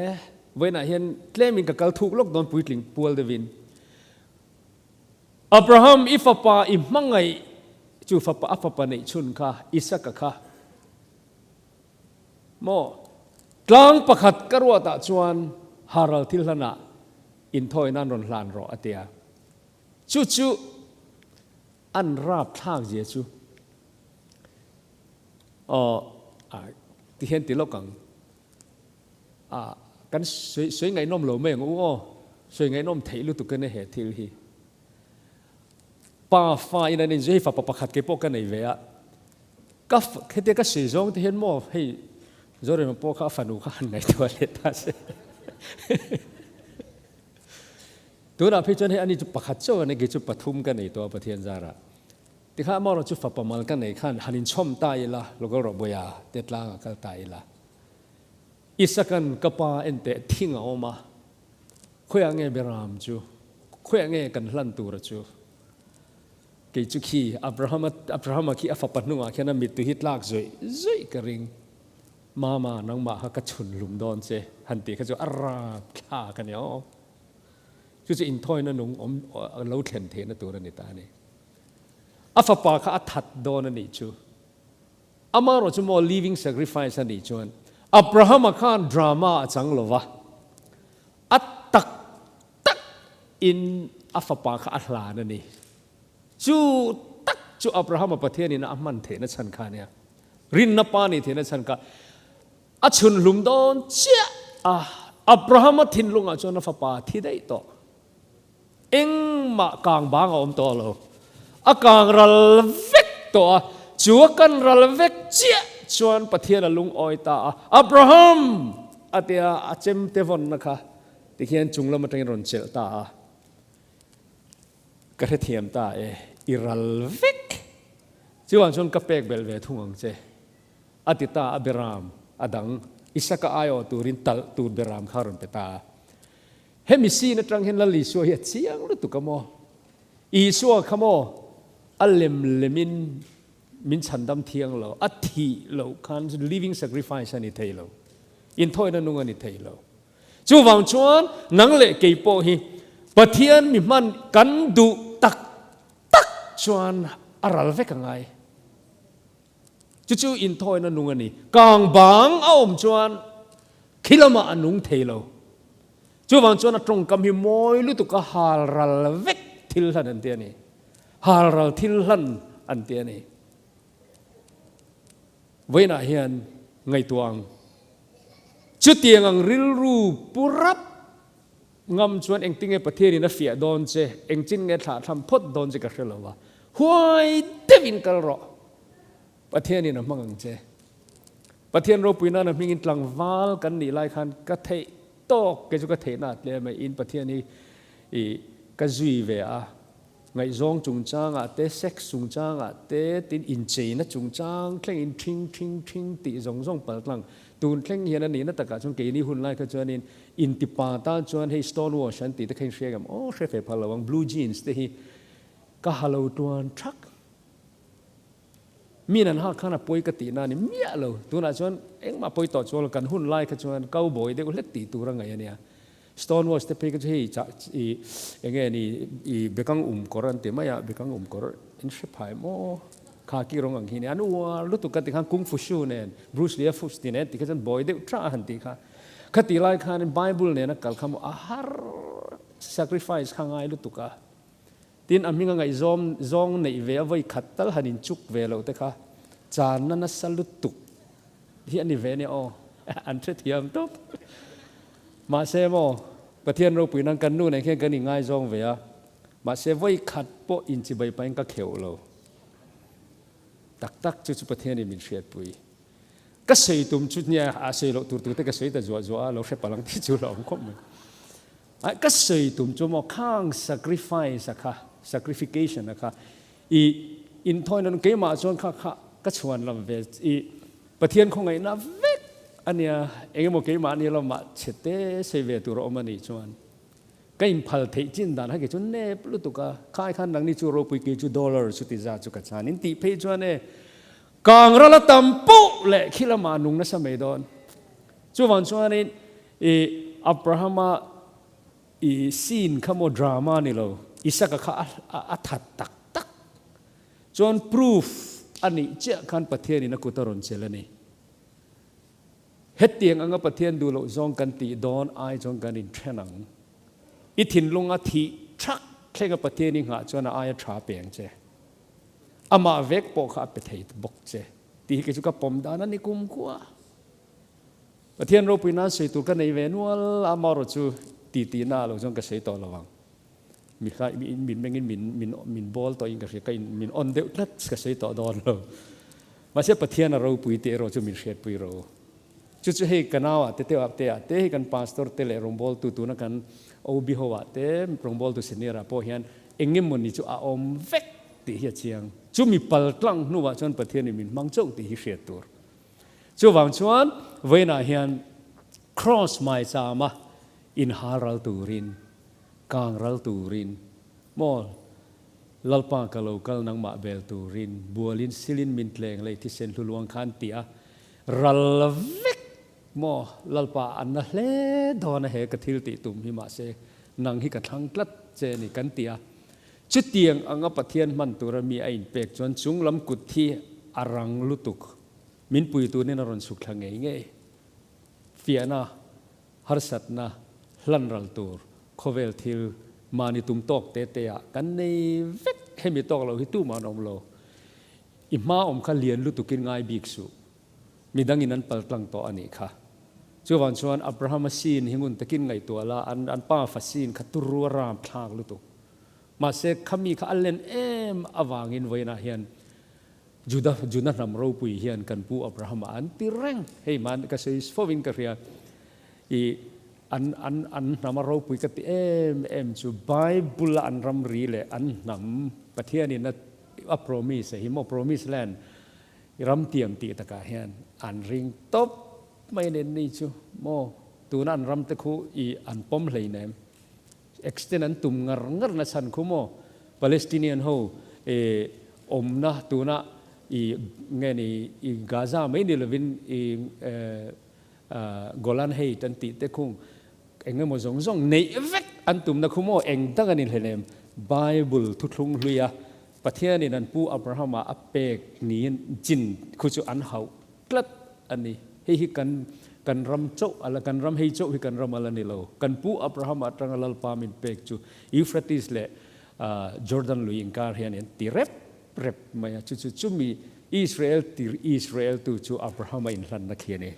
vawiinah hian tlemin ka kal thuk lawk dawn puitling pual deuhin. Abraham i fapa i hmangaih chu fapa a fapa neih chhun kha Isaka kha maw tlang pakhat ka ruatah chuan haral thil hlanah inthawi nan rawn hlan rawh a tia. Chu chu an rapthlak zia chu. Aw ti hian ti lawk ang. A kan sawi sawi ngaihnawm lo mai ang u aw. Sawi ngaihnawm theih lutuk a ni he thil hi. Pa fa in an inzui hei fapa pakhat kei pawh ka nei ve a. Ka hetia ka sawi zawng te hian maw hei Zorema pawh kha a fanu kha han ngaihtuah leh ta se. Tunah phei chuan hei ani chu pakhat chauh a ni kei chu pathum ka nei tawh a Pathian zarah. Tikha amaherawh chu fapa mal ka nei khan han inchhawm ta ila, Local Rawhbuaia te tlangah kal ta ila. Isakan ka pa enteh thing a awm a, khawiah nge Beram chu, khawiah nge kan hlan tura chu? Kei chu khi Abrahama, Abrahama khi a fapa hnungah khian a mittu hi tlak zawih zawih ka ring. Mama, nangmah kha ka chhun hlum dawn che, han tih kha chu a rapthlak a nia aw. Chu chu inthawina nung awm lo thlen theihna tur a ni ta a ni. A fapa kha a that dawn a nih chu. Amaherawh chu maw living sacrifice a nih chuan Abrahama khan drama a chang lo va, a tak tak in a fapa kha a hlan a ni. Chu tak chu Abrahama Pathianin a hman theihna chhan kha a nia. Rinna pa nih theihna chhan kha a chhun hlum dawn chiah a, Abrahama thinlungah chuan a fapa a thi daih tawh. Engmah kang bang a awm tawh lo. A kang ral vek tawh a, chu a kan ral vek chiah chuan Pathian a lungawi ta a, Abraham! a ti a, a chemte vawnna kha tikhian chung lam atangin rawn chelh ta a. Ka hrethiam ta e, i ral vek. Chuvang chuan ka pek belh ve thung ang che, a ti ta a, Beram a dang, Isaka aiawh turin talh tur Beram kha a rawn pe ta a. Hemi scene atang hian Lal Isua hi a chiang lutuk a maw? Isua kha maw a lem lemin min chhandam thiang lo, a thih loh khan living sacrifice a ni thei lo, inthawina nung a ni thei lo. Chuvang chuan nang leh kei pawh hi Pathian mi hman kan duh tak tak chuan a ral vek a ngai. Chu chu inthawina nung a ni. Kang bang a awm chuan khi lamah a nung thei lo. Chuvang chuan a tawngkam hi mawi lutuk a hal ral vek thil hlan an ti a ni. Hal ral thil hlan an ti a ni. Vawiinah hian ngaihtuah ang. Chutiang ang rilru pu rap ngam chuan engtinge Pathianin a fiah dawn che, engchin nge thlah thlam phawt dawn che ka hre lo a, huai deuhin kal rawh. Pathianin a hmang ang che. Pathian ropui nana hmingin tlangval kan nih lai khan ka theih tawk kei chu ka theihna a tlem a, in Pathian hi i ka zui ve a, Ngaihzawng chungchangah te, sex chungchangah te, tin incheina chungchang thlengin ṭhing ṭhing ṭhing tih zawng zawng pal tlang. Tun thleng hian a nihna takah chuan keini hun lai kha chuanin intipa tan chuan hei stone wash an tih te kha in hria em? Aw hre fe phal lo ang, blue jeans te hi ka ha lo tuan ṭhak. Min an hak khan a pawi ka tihna a ni miah lo. Tunah chuan engmah pawi tawh chuang lo, kan hun lai kha chuan cowboy deuh hlek tih tur a ngaih a nia. Stone wash te phei kha chu hei chah i enge ni i bekang um kawr an ti mai a, bekang um kawr in hre phai maw? Khaki rawng ang hi nia, an uar lutuk ka ti khan Kung Fu Shu nen Bruce Lee a fu ti nen ti kha chuan bawi deuh tha a han tih kha. Khati lai khanin Bible nena kal kha maw a har sacrifice kha ngai lutuk a. Tin, a hminga ngaihzawm zawng neih ve a vawi khat tal han inchuk ve loh te kha channa nasa lutuk hi a ni ve nia aw, an hrethiam tawp. Mahse maw, Pathian ropui nan kan nu nen khian kan ingaizawng ve a, mahse vawi khat pawh inchibai pahin ka kheuh lo. Tak tak chu chu Pathianin min hriatpui. Ka sawi tum chu nia a sawi loh tur tur te ka sawi ta zuah zuah a, lo hre palh ang tih chu la awm khawp mai. Ai ka sawi tum chu maw khang sacrifice a kha, sacrification a kha i inthawi nan keimah chuan kha kha ka chhuan lam ve i Pathian khawngaihna vek a nia, engemaw keimahni lamah chhe te sawi ve tur a awm a nih chuan ka inphal theih chin dan kha kei chu nep lutuk a, khai khan nangni chu ropui kei chu dollar chuti zat chu ka chan in tih phei chuan e kang ral a tam poh leh khi lamah nung nasa mai dawn. Chuvang chuanin i Abrahama i scene kha maw drama ni lo, Isaka kha a that tak tak. Chuan proof a nih chiah khan Pathianin a kut a rawn chelh a ni. Hetiang anga Pathian duh loh zawng kan tih dawn ai chuan kan inthen ang. I thinlunga thih thak thlenga Pathian i nghah chuan a aia tha peng che. Amah vek pawh kha a pe thei bawk che. Tih hi kei chu ka pawm dan a ni kumkhua. Pathian ropui nan sawi tur ka nei ve nual a, amaherawh chu titi na lo chuan ka sawi tawh lo ang. Mi kha min mengin min min min bawl tawhin ka hria, ka in min on deuh tlat ka sawi tawh dawn lo. Mahse Pathian a ropui tih erawh chu min hriatpui ro. Chu chu hei ka nauah te teuh ah te ah te hei kan pastor te leh rawngbawltu tuna kan OB ho ah te rawngbawltu senior ah pawh hian eng emawni chu a awm vek tih hi a chiang. Chumi paltlang hnuah chuan Pathianin min hmang chauh tih hi hriat tur. Chuvang chuan vawiinah hian Kraws maichama inhal ral turin, kang ral turin, maw Lalpa ka lo kal nangmah bel turin, bualin silin min tleng lei thisen hluluang khan ti a, ral vek maw Lalpa an na hle dawn a he ka thil tih tum hi mahse nang hi ka thlang tlat che ni kan ti a. Chutiang anga Pathian hman tura mi a inpek chuan chung lam kut hi a rang lutuk. Min pui tunin a rawn chhuk thla ngei ngei. Fiahna, harsatna, hlan ral tur, khawvel thil, mahni tum tawk te te ah kan nei vek. Hemi tawk lo hi tumah an awm lo. I hma awm kha lian lutukin ngai bik suh. Midangin an pal tlang tawh a nih kha. Chuvang chuan Abrahama sin hi ngun takin ngaihtuah la, an an pa fa sin kha turu a ram thlak lutuk. Mahse khami kha a len em avangin vawiinah hian. Juda Juda hnam ropui hian kan pu Abrahama an ti reng. Hei man ka sawi fovin ka hria. I an an an hnama ropui ka ti em em chu Bible a an ramri leh an hnam Pathianin a a promise a hi maw promise land ram tiam tih takah hian an ring tawp mai nen ni chu maw tuna an ram te khu i an pawm hleinem. Extend an tum ngar ngar na chhan khu maw? Palestinian ho i awmna tuna i nge ni i Gaza mai ni lovin i Golan Height an tih te khung eng emaw zawng zawng neih vek an tumna khu maw? Eng dang an inhlen em? Bible thuthlung hlui a Pathianin an pu Abrahama a pek niin chin khu chu an hauh tlat a ni. Hei hi kan kan ram chauh a la, kan ram hei chauh hi kan ram a la ni lo. Kan pu Abraham atanga Lalpa min pek chu Euphrates leh Jordan lui inkar hian an ti rep rep mai a. Chu chu chumi Israel tir Israel tu chu Abraham a inhlanna khi a ni.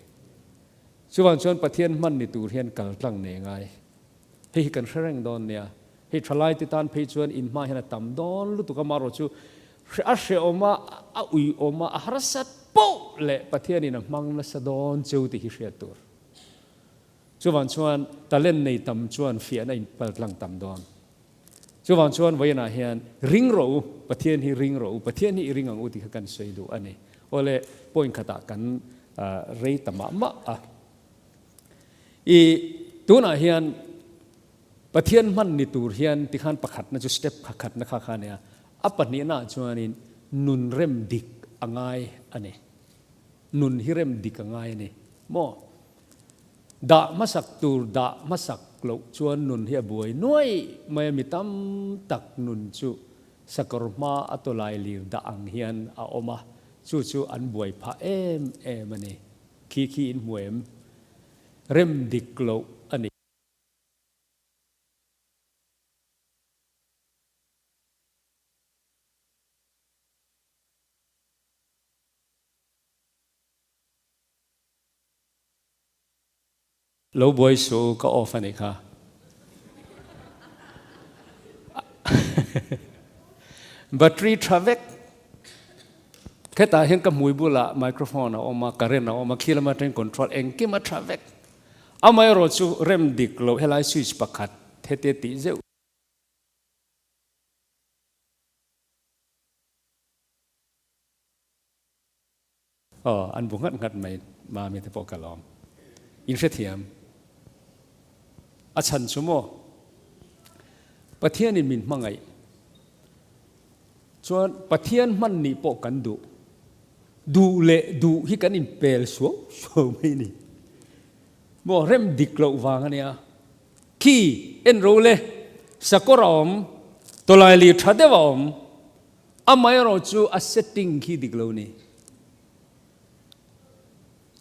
Chuvang chuan Pathian hman ni tur hian kal tlang nei ngai. Hei hi kan hre reng dawn nia. Hei thalai te tan phei chuan in hma hian a tam dawn lutuk a, marawh chu a hrehawm a, a uiawm a, a harsat poh leh Pathianin a hmang nasa dawn cheu tih hi hriat tur. Chuvang chuan talent nei tam chuan fiahna in pal tlang tam dawn. Chuvang chuan vawiinah hian ring rawh u, Pathian hi ring rawh u, Pathian hi i ring ang u tih kha kan sawi duh a ni. Awle point khatah kan rei ta mah mah a. I tunah hian Pathian hman ni tur hian tikhan pakhatna chu step khatna kha kha a nia. A pahnihnaah chuanin nun rem dik a ngai a ni. Nun hi rem dik a ngai a ni maw? Dah hmasak tur dah hmasak loh chuan nun hi a buai nuai mai a, mi tam tak nun chu sakawr hma a tawlai lir dah ang hian a awm a, chu chu an buai phah em em a ni. Khi khi in hmu em? Rem dik loh a ni. Lo buai suh u ka off a nih kha. Battery tha vek. Hetah hian ka hmui bulah microphone a awm a, current a awm a, khi lama atangin control engkim a tha vek. Amaherawh chu rem dik loh helai switch pakhat hete tih zeuh. Aw, an bu nghat nghat mai Mami te pawh ka lawm. In hrethiam. A chhan chu maw? Pathianin min hmangaih chuan Pathian hman nih pawh kan duh. Duh leh duh hi kan inpel suau suau mai a ni. Maw rem dik loh vang a nia. Khi en ro le, sakawr a awm, tawlaili tha deuh a awm. Amaherawh chu a setting khi dik lo ni.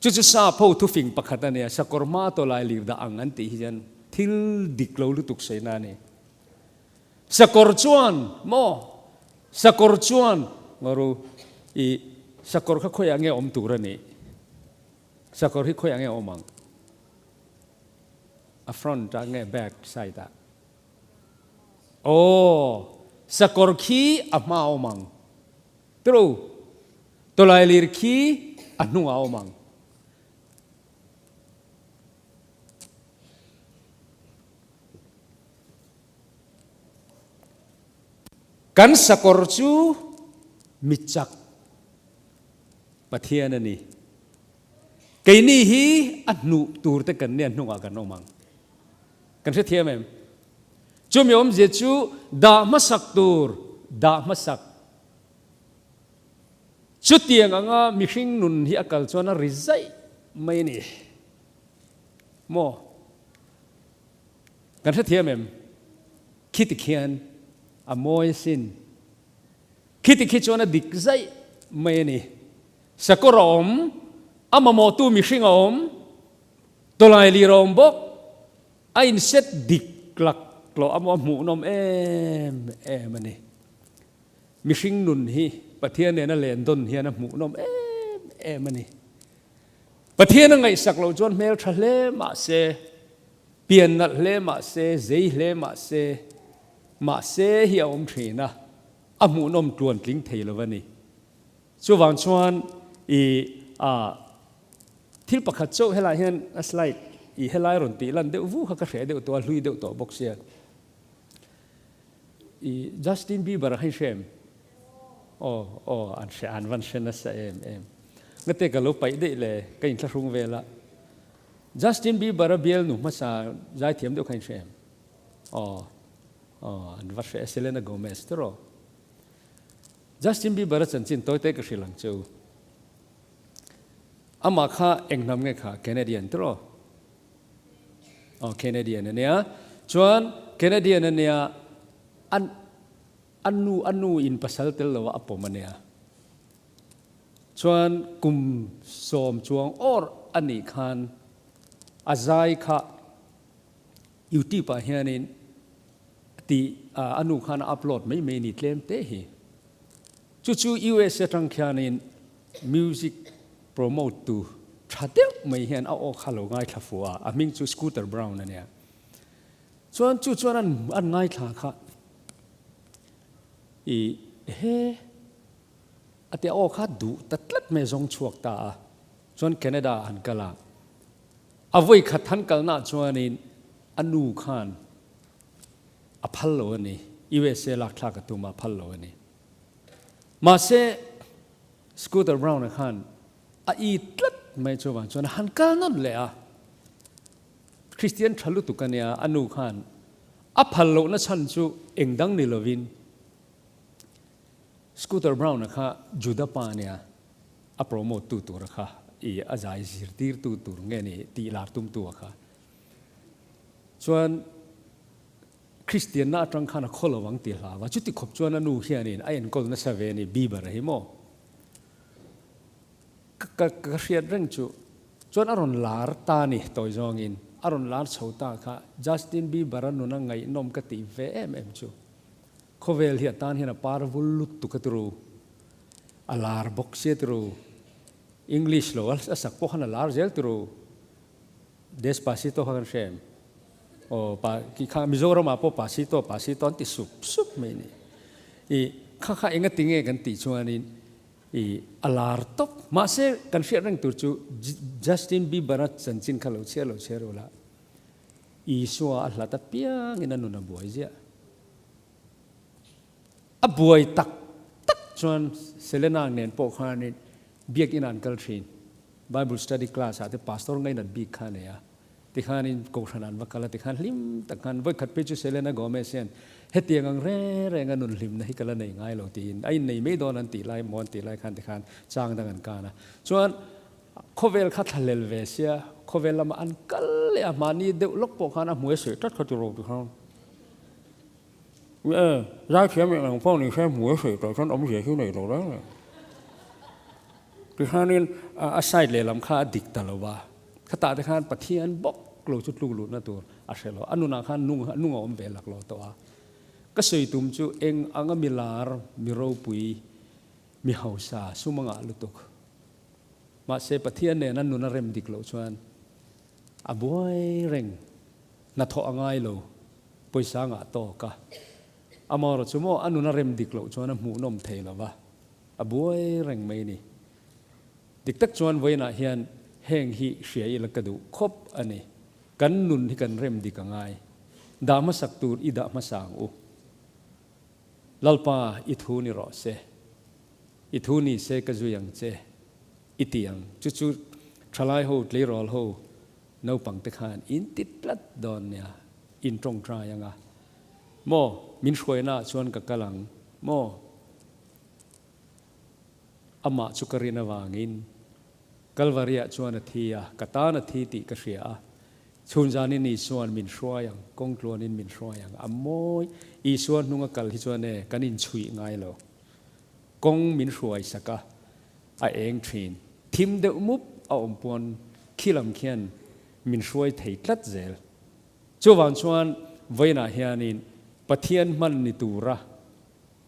Chu chu sap ho thufing pakhat a nia, sakawr hma tawlai lir dah ang an tih hi hian thil dik lo lutuk sawi na a ni. Sakawr chuan maw? Sakawr chuan ngaru i sakawr kha khawiah nge awm tur a nih? Sakawr hi khawiah nge awm ang? A front ah nge back side ah? Aw, sakawr khi a hma a awm ang. Tiro, tawlailir khi a hnungah a awm ang. Kan sakawr chu mi chak Pathian a ni. Keini hi a hnuh turte kan nia hnungah kan awm ang. Kan hrethiam em? Chumi awmzia chu dah hmasak tur dah hmasak. Chutiang anga mihring nun hi a kal chuan a ri zaih mai a ni. Maw? Kan hrethiam em? Khiti khian a mawi asin. Khiti khi chuan a dik zaih mai a ni. Sakawr a awm, a mamawhtu mihring a awm, Tawlai lir a awm bawk, a inset dik lak loh a maw a hmuhnawm em em a ni. Mihring nun hi Pathian nena len dawn hian a hmuhnawm em em a ni. Pathian a ngaihsak loh chuan hmel tha hle mah se, pian nalh hle mah se, zei hle mah se, mahse hi a awm thin a, a hmuhnawm tluan tling thei lo a ni. Chuvang chuan i a thil pakhat chauh helai hian a slide i helai rawn tih lan deuh vu kha ka hreh deuh tawh a, hlui deuh tawh bawk sia. I Justin Bieber a kha i hre em? Aw aw an hre an van hre nasa em em. Ngate ka lo paih daih le ka inthlahrung vel a. Justin Bieber a bialnu hmasa zaithiam deuh kha in hre em? Aw aw an va hre e Selena Gomez tiraw? Justin Bieber a chanchin tawi te ka hrilh ang che u. Amah kha eng hnam nge kha? Canadian tiraw? Aw Canadian a nia. Chuan Canadian a nia an a nu a nu in pasal tel lo a pawm a nia. Chuan kum sawm chuang awr a nih khan a zai kha YouTube ah hianin tih a nu khan a upload mai mai ni tlem te hi. Chu chu US atang khianin music promote tu tha deuh mai hian a aw kha lo ngaithla fuh a, a hming chu Scooter Braun a nia. Chuan chu chuan an ngaithla kha i he A ti a, aw kha duh ta tlat mai a zawng chhuak ta a, chuan Canada ah han kal a, a vawi khat han kalna ah chuanin a nu khan a phal lo a ni, USA lak thlak a tum a, a phal lo a ni. Mahse Scooter Braun-a khan a i tlat mai chuvang chuan a han kal nawn leh a, Kristian tha lutuk a nia, a nu khan a phal lohna chhan chu eng dang ni lovin, Scooter Braun-a kha Juda pa nia a promote tu tura kha i a zai zirtir tu tur nge ni tih lar tum tu a kha. Chuan Kristian na atang khan a khaw lo ang ti hlau a, chuti khawp chuan a nu hianin a enkawl nasa ve ni Bieber-a hi maw? Ka ka ka hriat reng chu chuan a rawn lar ta ni tawi zawngin a rawn lar chho ta kha Justin Bieber-a nuna ngaihnawm ka tih ve em em chu. Khawvel hi a tan hian a par vul lutuk a turu, a lar bawk sia turu, English lo a sak pawh khan a lar zel turu, Despacito kha kan hre em? Aw pa ki kha Mizoram ah pawh Pasito Pasito an ti sup sup mai ni. I kha kha enga tinge kan tih chuanin i a lar tawp. Mahse kan hriat reng tur chu Justin Bieber a chanchin kha lo chhiar lo chhiar ula Isua a hlat apiangin a nun a buai ziah. A buai tak tak chuan Selena nen pawh khanin biakin an kal thin. Bible study class ah te pastor ngainat bik kha a nei a. Tikhanin kohhran an va kal a, tikhan hlim tak khan vawikhat phei chu Selena Gomez hian hetiang ang reng reng a nun hlimna hi ka la nei ngai lo tiin a innei mai dawn an tih lai maw an tih lai khan tikhan chang dang an kan a. Chuan khawvel kha thlahlel ve sia, khawvel lama an kal leh a, mahni deuh lawk pawh khan a hmui a seh tlat kha tiraw tikhan. E, zaithiam eng ang pawh ni se hmu a sawi tawh chuan awmzia hi nei lo reng reng. Tikhanin a side lehlam kha a dik ta lo va, khatah te khan Pathian bawk lo chu tluk luhna tur a hre lo. A nunah khan nung nung a awm ve lak lo tawh a. Ka sawi tum chu eng anga mi lar, mi ropui, mi hausa, sum a ngah lutuk. Mahse Pathian nen a nun a rem dik loh chuan a buai reng, hnathawh a ngai lo. Pawisa ngah tawk a, amaherawh chu maw a nun a rem dik loh chuan a hmuhnawm thei lo va, a buai reng mai ni. Dik tak chuan vawiinah hian heng hi hria ila ka duh khawp a ni. Kan nun hi kan rem dik a ngai. Dah hmasak tur i dah hmasa ang u. Lalpa i thu ni rawh se. I thu ni se ka zui ang che i ti ang. Chu chu thalai ho, tleirawl ho Naupang te khan in ti tlat dawn nia, in tawngtai anga maw, min hruaina ah chuan ka kal ang maw? Amah chu ka rin avangin Kalvari ah chuan a thi a, ka tan a thi tih ka hria a, chhun zanin Isua'n min hruai ang, kawng tluanin min hruai ang, a mawi Isua hnunga kal hi chuan e kan inchhuih ngai lo, kawng min hruai sak a, a eng thin. Thim deuh mup a awm pawn khi lam khian min hruai thei tlat zel. Chuvang chuan vawiinah hianin Pathian hman ni tura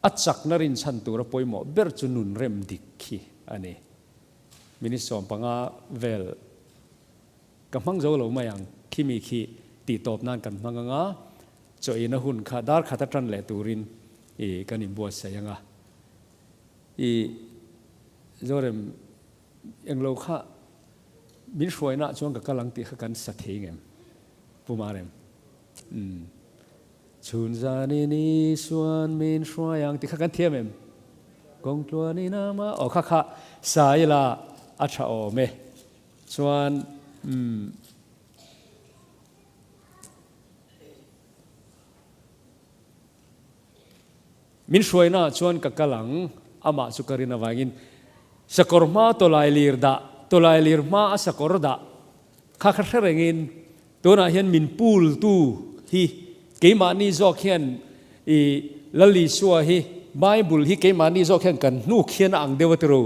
a chakna rinchhan tura pawimawh ber chu nun rem dik khi a ni. Minute 15 vel ka hmang zo lo mai ang, khimi khi tih tawp nan kan hmang anga chaw eina hun kha dar khat atan leh turin i kan inbuatsaih anga. I. Zorem englo kha min hruaina ah chuan ka kal ang tih kha kan sa thei ngem Pu Marem? Umm. Chhun zanin Isuan min hruai ang tih kha kan thiam em? Kawng tluanin ama aw kha kha sa ila a tha awm e. Chuan umm. Min hruaina ah chuan ka kal ang, amah chu ka rin avangin sakawr hma tawlailir dah, tawlailir hma a sakawr dah kha kha hre rengin tunah hian min pul tu hi keimahni zawk hian i Lal Isua hi Bible hi keimahni zawk hian kan hnuk hian a ang deuh a tiro,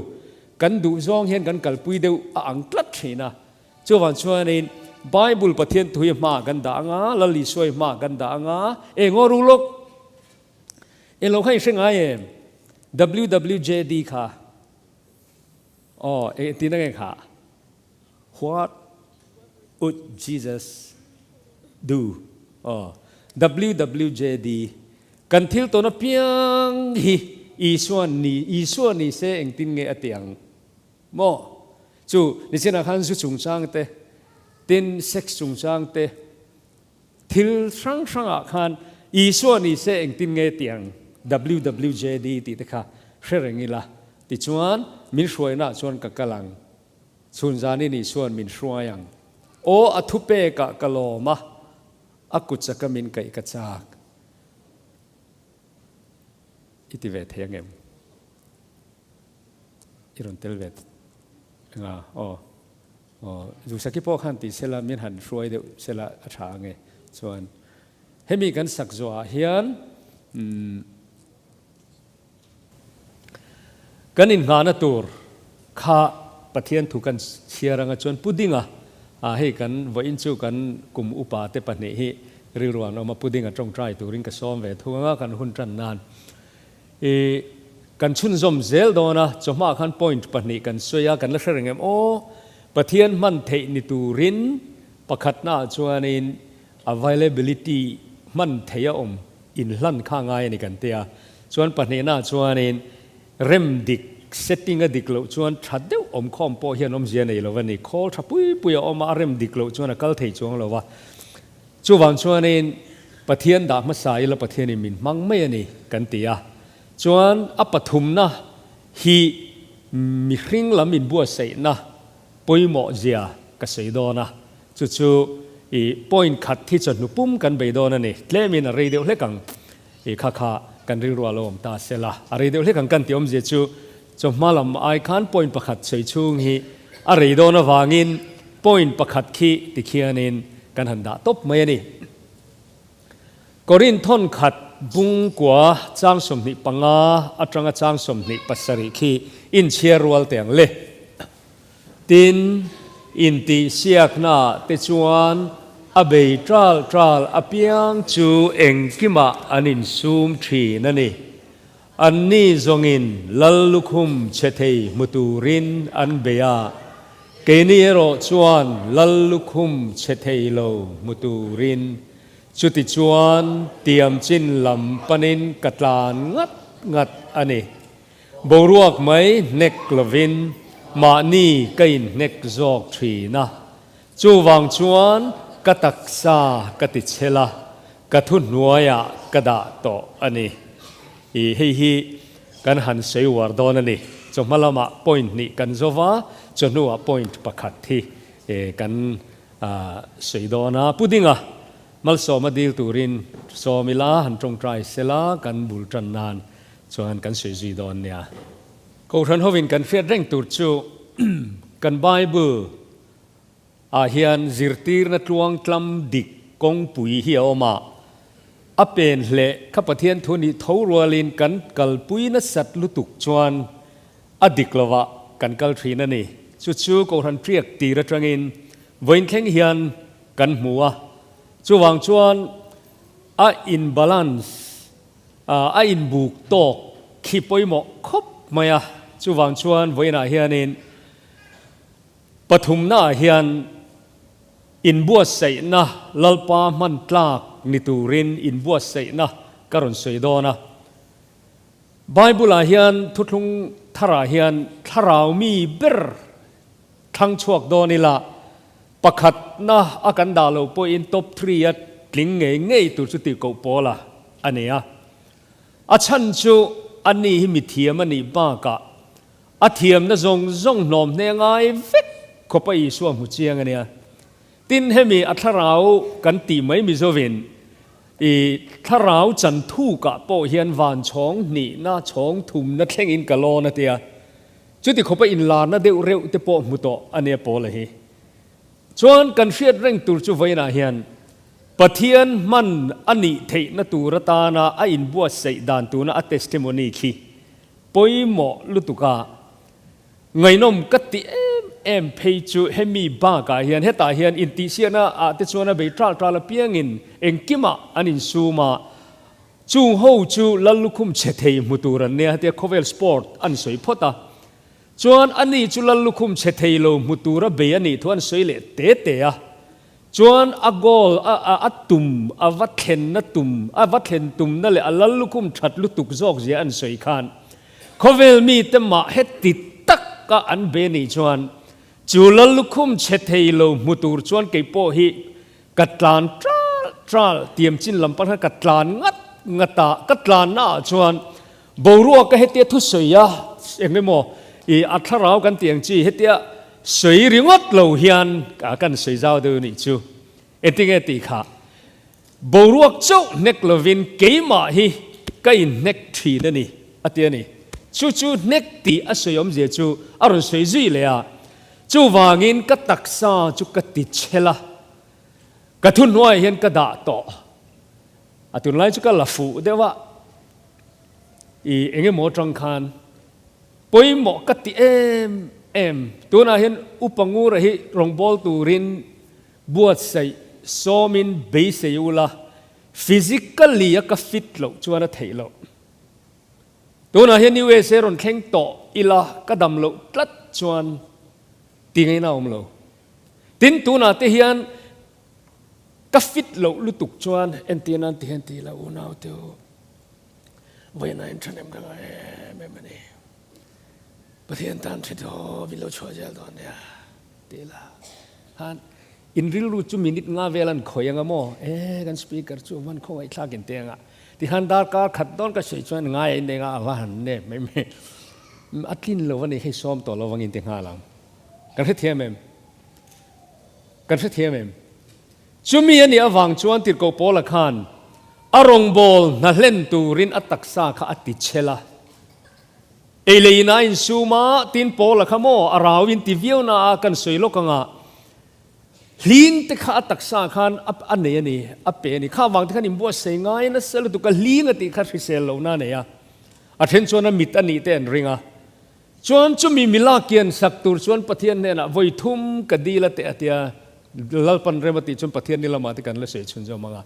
kan duh zawng hian kan kalpui deuh a ang tlat thin a. Chuvang chuanin Bible Pathian thu hi hmaah kan dah anga, Lal Isua hi hmaah kan dah anga, eng aw ru lawk? Eng lo kha i hre ngai em? WWJD kha aw eng tina nge kha? What would Jesus do? Aw WWJD kan thil tawn apiang hi Isua ni Isua ni se engtin nge a ti ang? Maw? Chu nichinah khan zu chungchang te, tin sex chungchang te, thil hrang hrangah khan Isua ni se engtin nge tiang WWJD tih te kha hre reng ila. Tichuan, min hruainaah chuan ka kal ang. Chhun zanin Isua'n min hruai ang. Aw, a thupekah ka lawm a, a kut chaka min kaih ka chak. I ti ve thei angem? I rawn tel ve eng a? Aw, aw, Zusaki pawh khan ti sela min han hruai deuh sela a tha ange. Chuan hemi kan sak zawhah hian umm kan inngahna tur kha Pathian thu kan chhiar anga chuan Pudinga ah hei kan vawiin chu kan kum upa te pahnih hi rilru an awm a, Pudinga tawngtai turin ka sawm ve thung anga kan hun tan nan. I kan chhunzawm zel dawn a, chawhma khan point pahnih kan sawi a, kan la hre reng em aw? Pathian hman theih ni turin pakhatna ah chuanin availability hman theih a awm inhlan kha ngai a ni kan tia, chuan pahnihna ah chuanin rem dik setting a dik loh chuan tha deuh awm khawm pawh hian awmzia nei lo a ni, khawl tha pui pui a awm a, a rem dik loh chuan a kal thei chuang lo a. Chuvang chuanin Pathian dah hmasa ila Pathianin min hmang mai a ni kan ti a. Chuan a pathumna hi mihring lam inbuatsaihna pawimawh zia ka sawi dawn a. Chu chu i point khat hi chawhnu pum kan bei dawn a ni. Tlemin a rei deuh hlek ang i kha kha kan rilru a lo awm ta se la. A rei deuh hlek ang kan tih awmzia chu chawhma lam ai khan point pakhat sawi chhung hi a rei dawn avangin Point pakhat khi tikhianin kan han dah tawp mai a ni. Korinth thawn khat bung kua chang 25 atanga chang 27 khi inchhiar rual teh ang le. Tin, intihsiaknaah te chuan a bei ṭal ṭal apiang chu engkimah an insum ṭhin a ni. Anni zawngin Lal lukhum chhe thei hmu turin an bei a, keini erawh chuan Lal lukhum chhe thei lo hmu turin. Chutichuan tiam chin lam panin ka tlan ngat ngat a ni. Boruak mai hnek lovin mahni ka inhnek zawk thin a, chuvang chuan ka taksa ka ti chhel a, Ka thuhnuaiah ka dah tawh a ni. I hei hi kan han sawi uar dawn a ni. Chawhma lamah point hnih kan zo va, chawhnuah point pakhat hi kan sawi dawn a. Pu Dinga, Malsawma dil turin sawm ila, han tawngtai sela kan bul tan nan chuan kan sawi zui dawn nia. Kohhran hovin kan hriat reng tur chu kan Bible Ah hian zirtirna tluangtlam dik kawngpui hi a awm a, a pen hleh kha Pathian thu nih tho rualin kan kalpui nasat lutuk chuan a dik lovah kan kal thin a ni. Chu chu Kohhran Triak tir atangin vawiin thleng hian kan hmu a, chuvang chuan a in balance, a inbuk tawk khi pawimawh khawp mai a, chuvang chuan vawiinah hianin Pathumnaah hian inbuatsaihna Lalpa hman tlak ni turin inbuatsaihna ka rawn sawi dawn a. Bible-ah hian thuthlung tharah hian thlarau mi ber thlang chhuak dawn ila, pakhatna a kan dah loh pawhin top three a tling ngei ngei tur chu tihkoh pawl a a ni a. A chhan chu a ni hi mithiam a nih bakah a thiamna zawng zawng hnawm hne ngai vek khawpa Isua hmu chiang a nia. Tin, hemi a thlarau kan tih mai Mizovin i thlarau chan thukah pawh hian van chhawng hnihna, chhawng thumna thlengin ka lawn a tia. Chuti khawpa inlarna deuh reuh te pawh hmu tawh a nia Paula hi. Chuan kan hriat reng tur chu vawiinah hian Pathian hman a nih theihna tur atana a inbuatsaih dan tuna a testimony khi pawimawh lutuk a. Ngaihnawm ka ti em em phei chu hemi bakah hian hetah hian intihsiakna ah te chuan a bei ṭal ṭal apiangin engkimah an insum a, chung ho chu lal lukhum chhe thei hmu tur an nia hetia khawvel sport an sawi phawt a, chuan ani chu lal lukhum chhe thei lo hmu tura bei a nih thu an sawi leh te te a, chuan a goal a a a tum a va thlenna tum a va thlen tumna leh a lal lukhum ṭhat lutuk zawk zia an sawi khan Khawvel mite mah heti taka an be nih chuan chu lal lukhum chhe thei lo hmu tur chuan kei pawh hi ka tlan ṭal ṭal tiam chin lam pang khan ka tlan ngat ngat a, ka tlanna ah chuan boruak a hetia thusawi a eng emaw i a thlarau kan tih ang chi hetia sawi ringawt lo hian kan sawi zau deuh nih chu engtinge tih kha Boruak chauh hnek lovin keimah hi ka inhnek thin a ni, a ti a ni. Chu chu hnek tih a sawi awmzia chu a rawn sawi zui leh a, chuvangin ka taksa chu ka ti chhel a, ka thuhnuaiah hian ka dah tawh. A tunlai chu ka la fuh deuh a, i eng emaw atang khan pawimawh ka ti em em. Tunah hian Upa Ngura hi rawngbâwl turin Buatsaih sawmin beisei ula, physically a ka fit loh chuan a theih loh. Tunah hian USA rawn thleng tawh ila ka dam loh tlat chuan ti ngaihna a awm lo. Tin, tunah te hian ka fit loh lutuk chuan entir nan ti hian ti ila unau te u, vawiin ah inṭhahnem ka ngah em em a ni. Pathian tan hre tawp in lo chhuah zel dawn nia. Ti la khan in rilru chu minute nga vel an khawi anga maw? E kan speaker chu van khawngaih thlak in teng a. Ti khan darkar khat dawn ka sawi chuan ngai a in eng a a va han nep mai mai. A tlin lo a ni hei sawm tawh lo vangin ti nghal ang. Kan hrethiam em? Kan hrethiam em? Chumi a nih avang chuan Tirhkoh Paula khan a rawngbâwl hna hlen turin a taksa kha a ti chhel a. Ei leh in a insum a, tin Paula kha maw a rau in ti viau na a kan sawi lawk anga hling te kha a taksa khan a nei a ni, a pe a ni. Kha vang te khan inbuatsaih ngai nasa lutuk a, hling a tih kha hrisel lo na a nei a, a then chuan a mit a nih te an ring a. Chuan chumi mila kian sak tur chuan Pathian hnenah vawi thum ka dil a teh a tia, Lalpan rem a tih chuan Pathian ni lamah te kan la sawi chhun zawm ang a.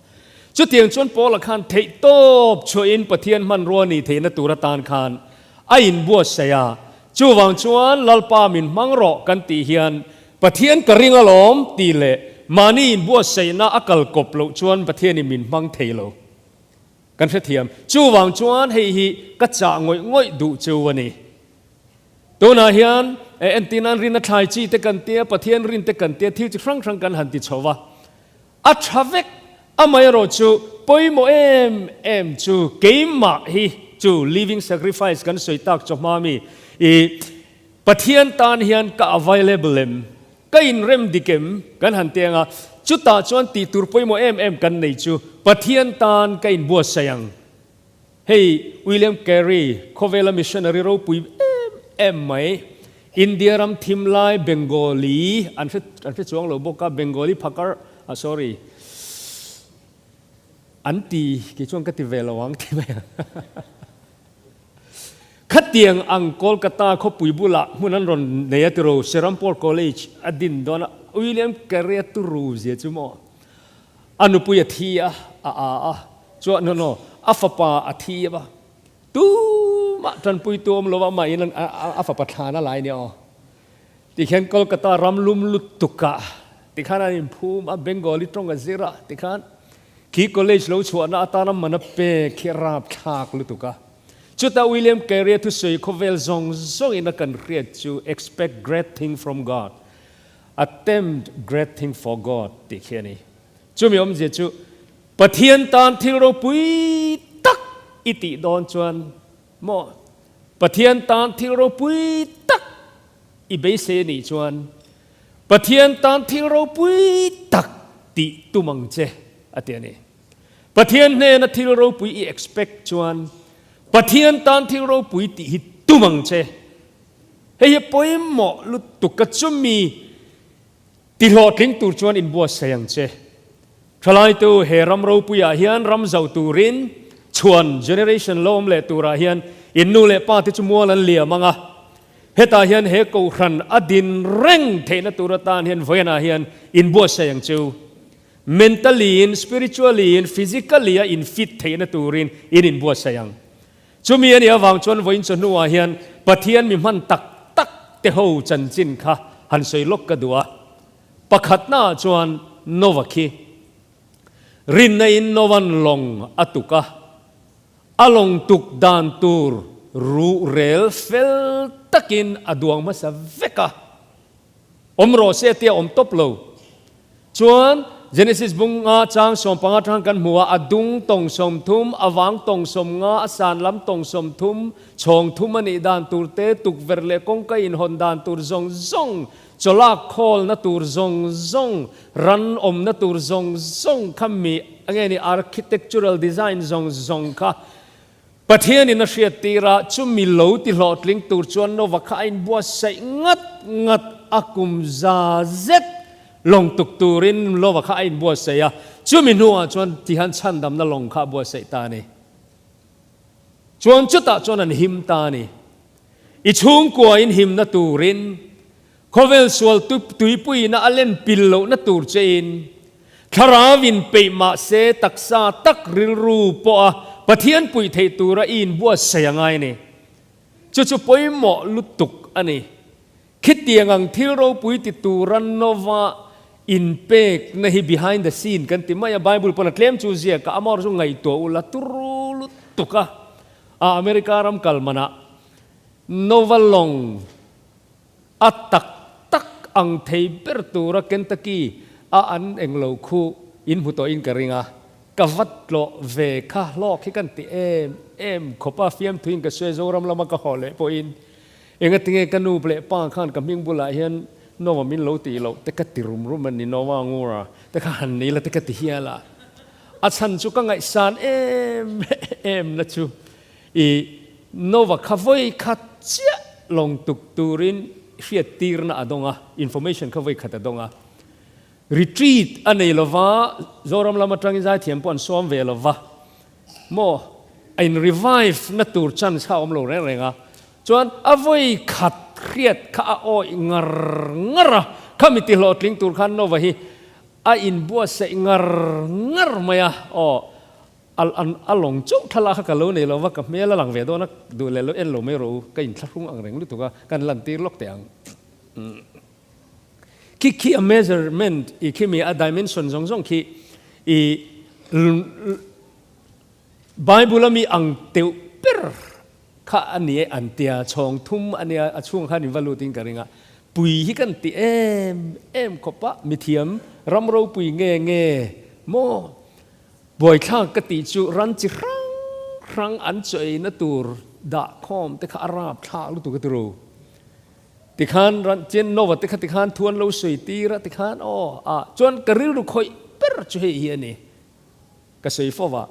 Chutiang chuan Paula khan theihtawp chhuahin Pathian hmanrua nih theihna tur atan khan a inbuatsaih a. Chuvang chuan Lalpa min hmang rawh kan tih hian Pathian ka ring alawm tih leh mahni inbuatsaihna a kal kawp loh chuan Pathianin min hmang thei lo. Kan hrethiam. Chuvang chuan hei hi ka chah ngawih ngawih duh cheu a ni. Tunah hian entin an rin a thlai chi te kan tia, Pathian rin te kan tia, thil chi hrang hrang kan han ti chho va. A tha vek, amaherawh chu pawimawh em em chu keimah hi chu living sacrifice kan sawi tak chawhma mi i Pathian tan hian ka available em, ka inrem dik em kan han ti anga, chutah chuan tih tur pawimawh em em kan nei chu Pathian tan ka inbuatsaih ang. Hei William Carey, khawvela missionary ropui em em mai, India ram thim lai Bengali an hre an hre chuang lo bawk a, Bengali phakar, ah sorry, an ti, kei chuan ka ti ve lo ang ti mai ang. Khatiang ang Kolkata khawpui bulah hmun an rawn nei a tiro, Serampore College a din dawn a, William Carey a turu zia chu maw? A nupui a thi a, a a a, chuan no no, a fapa a thi a, tumah tanpuitu awm lo a, amah in a fapa thlan a lai nia aw. Tikhian Kolkata ram lum lutuk ah tikhan an inphum a, Bengali tawng a zir a, tikhan khi college lo chhuahna atana man a pek khi a rapthlak lutuk a. Chutah William Carey-a thusawi khawvel zawng zawngin a kan hriat chu Expect great thing from God, attempt great thing for God tih khi a ni. Chumi awmzia chu Pathian tan thil ropui tak i tih dawn chuan maw? Pathian tan thil ropui tak i beisei a nih chuan Pathian tan thil ropui tak tih tum ang che a ti a ni. Pathian hnena thil ropui i expect chuan Pathian tan thil ropui tih hi tum ang che. Hei hi pawimawh lutuk ka chumi ti hlawhtling tur chuan inbuatsaih ang che. Thalaitu he ram ropuiah hian ram zauh turin chhuan generation lo awm leh turah hian in nu leh pa te chu mual an liam ang a. Hetah hian he kohhran a din reng theihna tur atan hian vawiinah hian inbuatsaih ang chu. Mentally in, spiritually in, physically a in fit theihna turin in inbuatsaih ang. Chumi a nih avang chuan vawiin chawhnuah hian Pathian mi hman tak tak te ho chanchin kha han sawi lawk ka duh a. Pakhatnaah chuan Nova khi. Rinna in Nova'n lawng a tuk a. A lawng tuk dan tur ruhrel fel takin a duang hmasa vek a. Awm rawh se tia awm tawp lo. Chuan Genesis bung nga chang 15 atang kan hmu a, a dung tawng 30, a vang tawng 50, a san lam tawng 30, chhawng thum a nih dan tur te, tukverh leh kawngka inhawn dan tur zawng zawng, chawlak khawlna tur zawng zawng, ran awmna tur zawng zawng kha mi nge ni architectural design zawng zawng kha Pathianin a hriat tir a, chumi lo ti hlawhtling tur chuan Nova kha a inbuatsaih ngat ngat a, kum za zet lawng tuk turin Nova kha a inbuatsaih a, chumi hnuah chuan tihan chhandamna lawng kha a buatsaih ta a ni. Chuan chutah chuan an him ta a ni. I chhungkuain himna turin, khawvel sual tuipuiina a len pil lohna tur chein, Thlarau in peih mahse taksa tak rilru pawha Pathian puih theih tura i inbuatsaih a ngai a ni. Chu chu pawimawh lutuk a ni. Khitiang ang thil ropui ti tura Nova inpekna hi behind the scene kan ti mai a, Bible pawn a tlem chu ziak a, amah erawh chu ngaihtuah ula turu lutuk a. A America ram kal manah Nova lawng A tak tak ang thei ber tura Kentucky a an englo khu in hmu tawhin ka ring a, ka va tlawh ve kha hlawk hi kan ti em em khawp a, fiamthuin ka sawi Zoram lama ka haw leh pawhin engatinge ka nu leh pa khan ka hming bulah hian Nova min lo tih loh te ka ti rum rum a ni, Nova Ngura te kha han ni la te ka ti hial a, a chhan chu ka ngaihsan em em na chu I Nova kha vawi khat chiah lawng tuk turin hriat tirna a dawng a, information kha vawi khat a dawng a. Retreat a nei lova, Zoram lam atangin zaithiam pawh an sawm ve lova, maw a in revive na tur chance kha a awm lo reng reng a. Chuan a vawi khat hriat kha a awih ngar ngar a, khami ti hlawhtling tur khan Nova hi a inbuatsaih ngar ngar mai a, aw. A lawng chauh thlalak kha ka lo nei lo va, ka hmel a lang ve dawn a, duh leh lo en lo mai rawh u, ka inthlahrung ang reng lutuk a, kan lantir lawk teh ang. Khi khi a measurement i khi mi a dimension zawng zawng khi i Bible a mi ang teuh ber kha a ni e an tia, chhawng thum a nia, a chhungah khan in va lut in ka ring a, pui hi kan ti em em khawp a, mithiam ram ropui nge nge maw? Buaithlak ka tih chu ran chi hrang hrang an chaw eina tur dah khawm te kha a rap thlak lutuk a ti ro. Tikhan ran chian Nova te kha tikhan thu an lo sawi tir a tikhan aw ah chuan ka rilru khawih ber chu hei hi a ni. Ka sawi fo va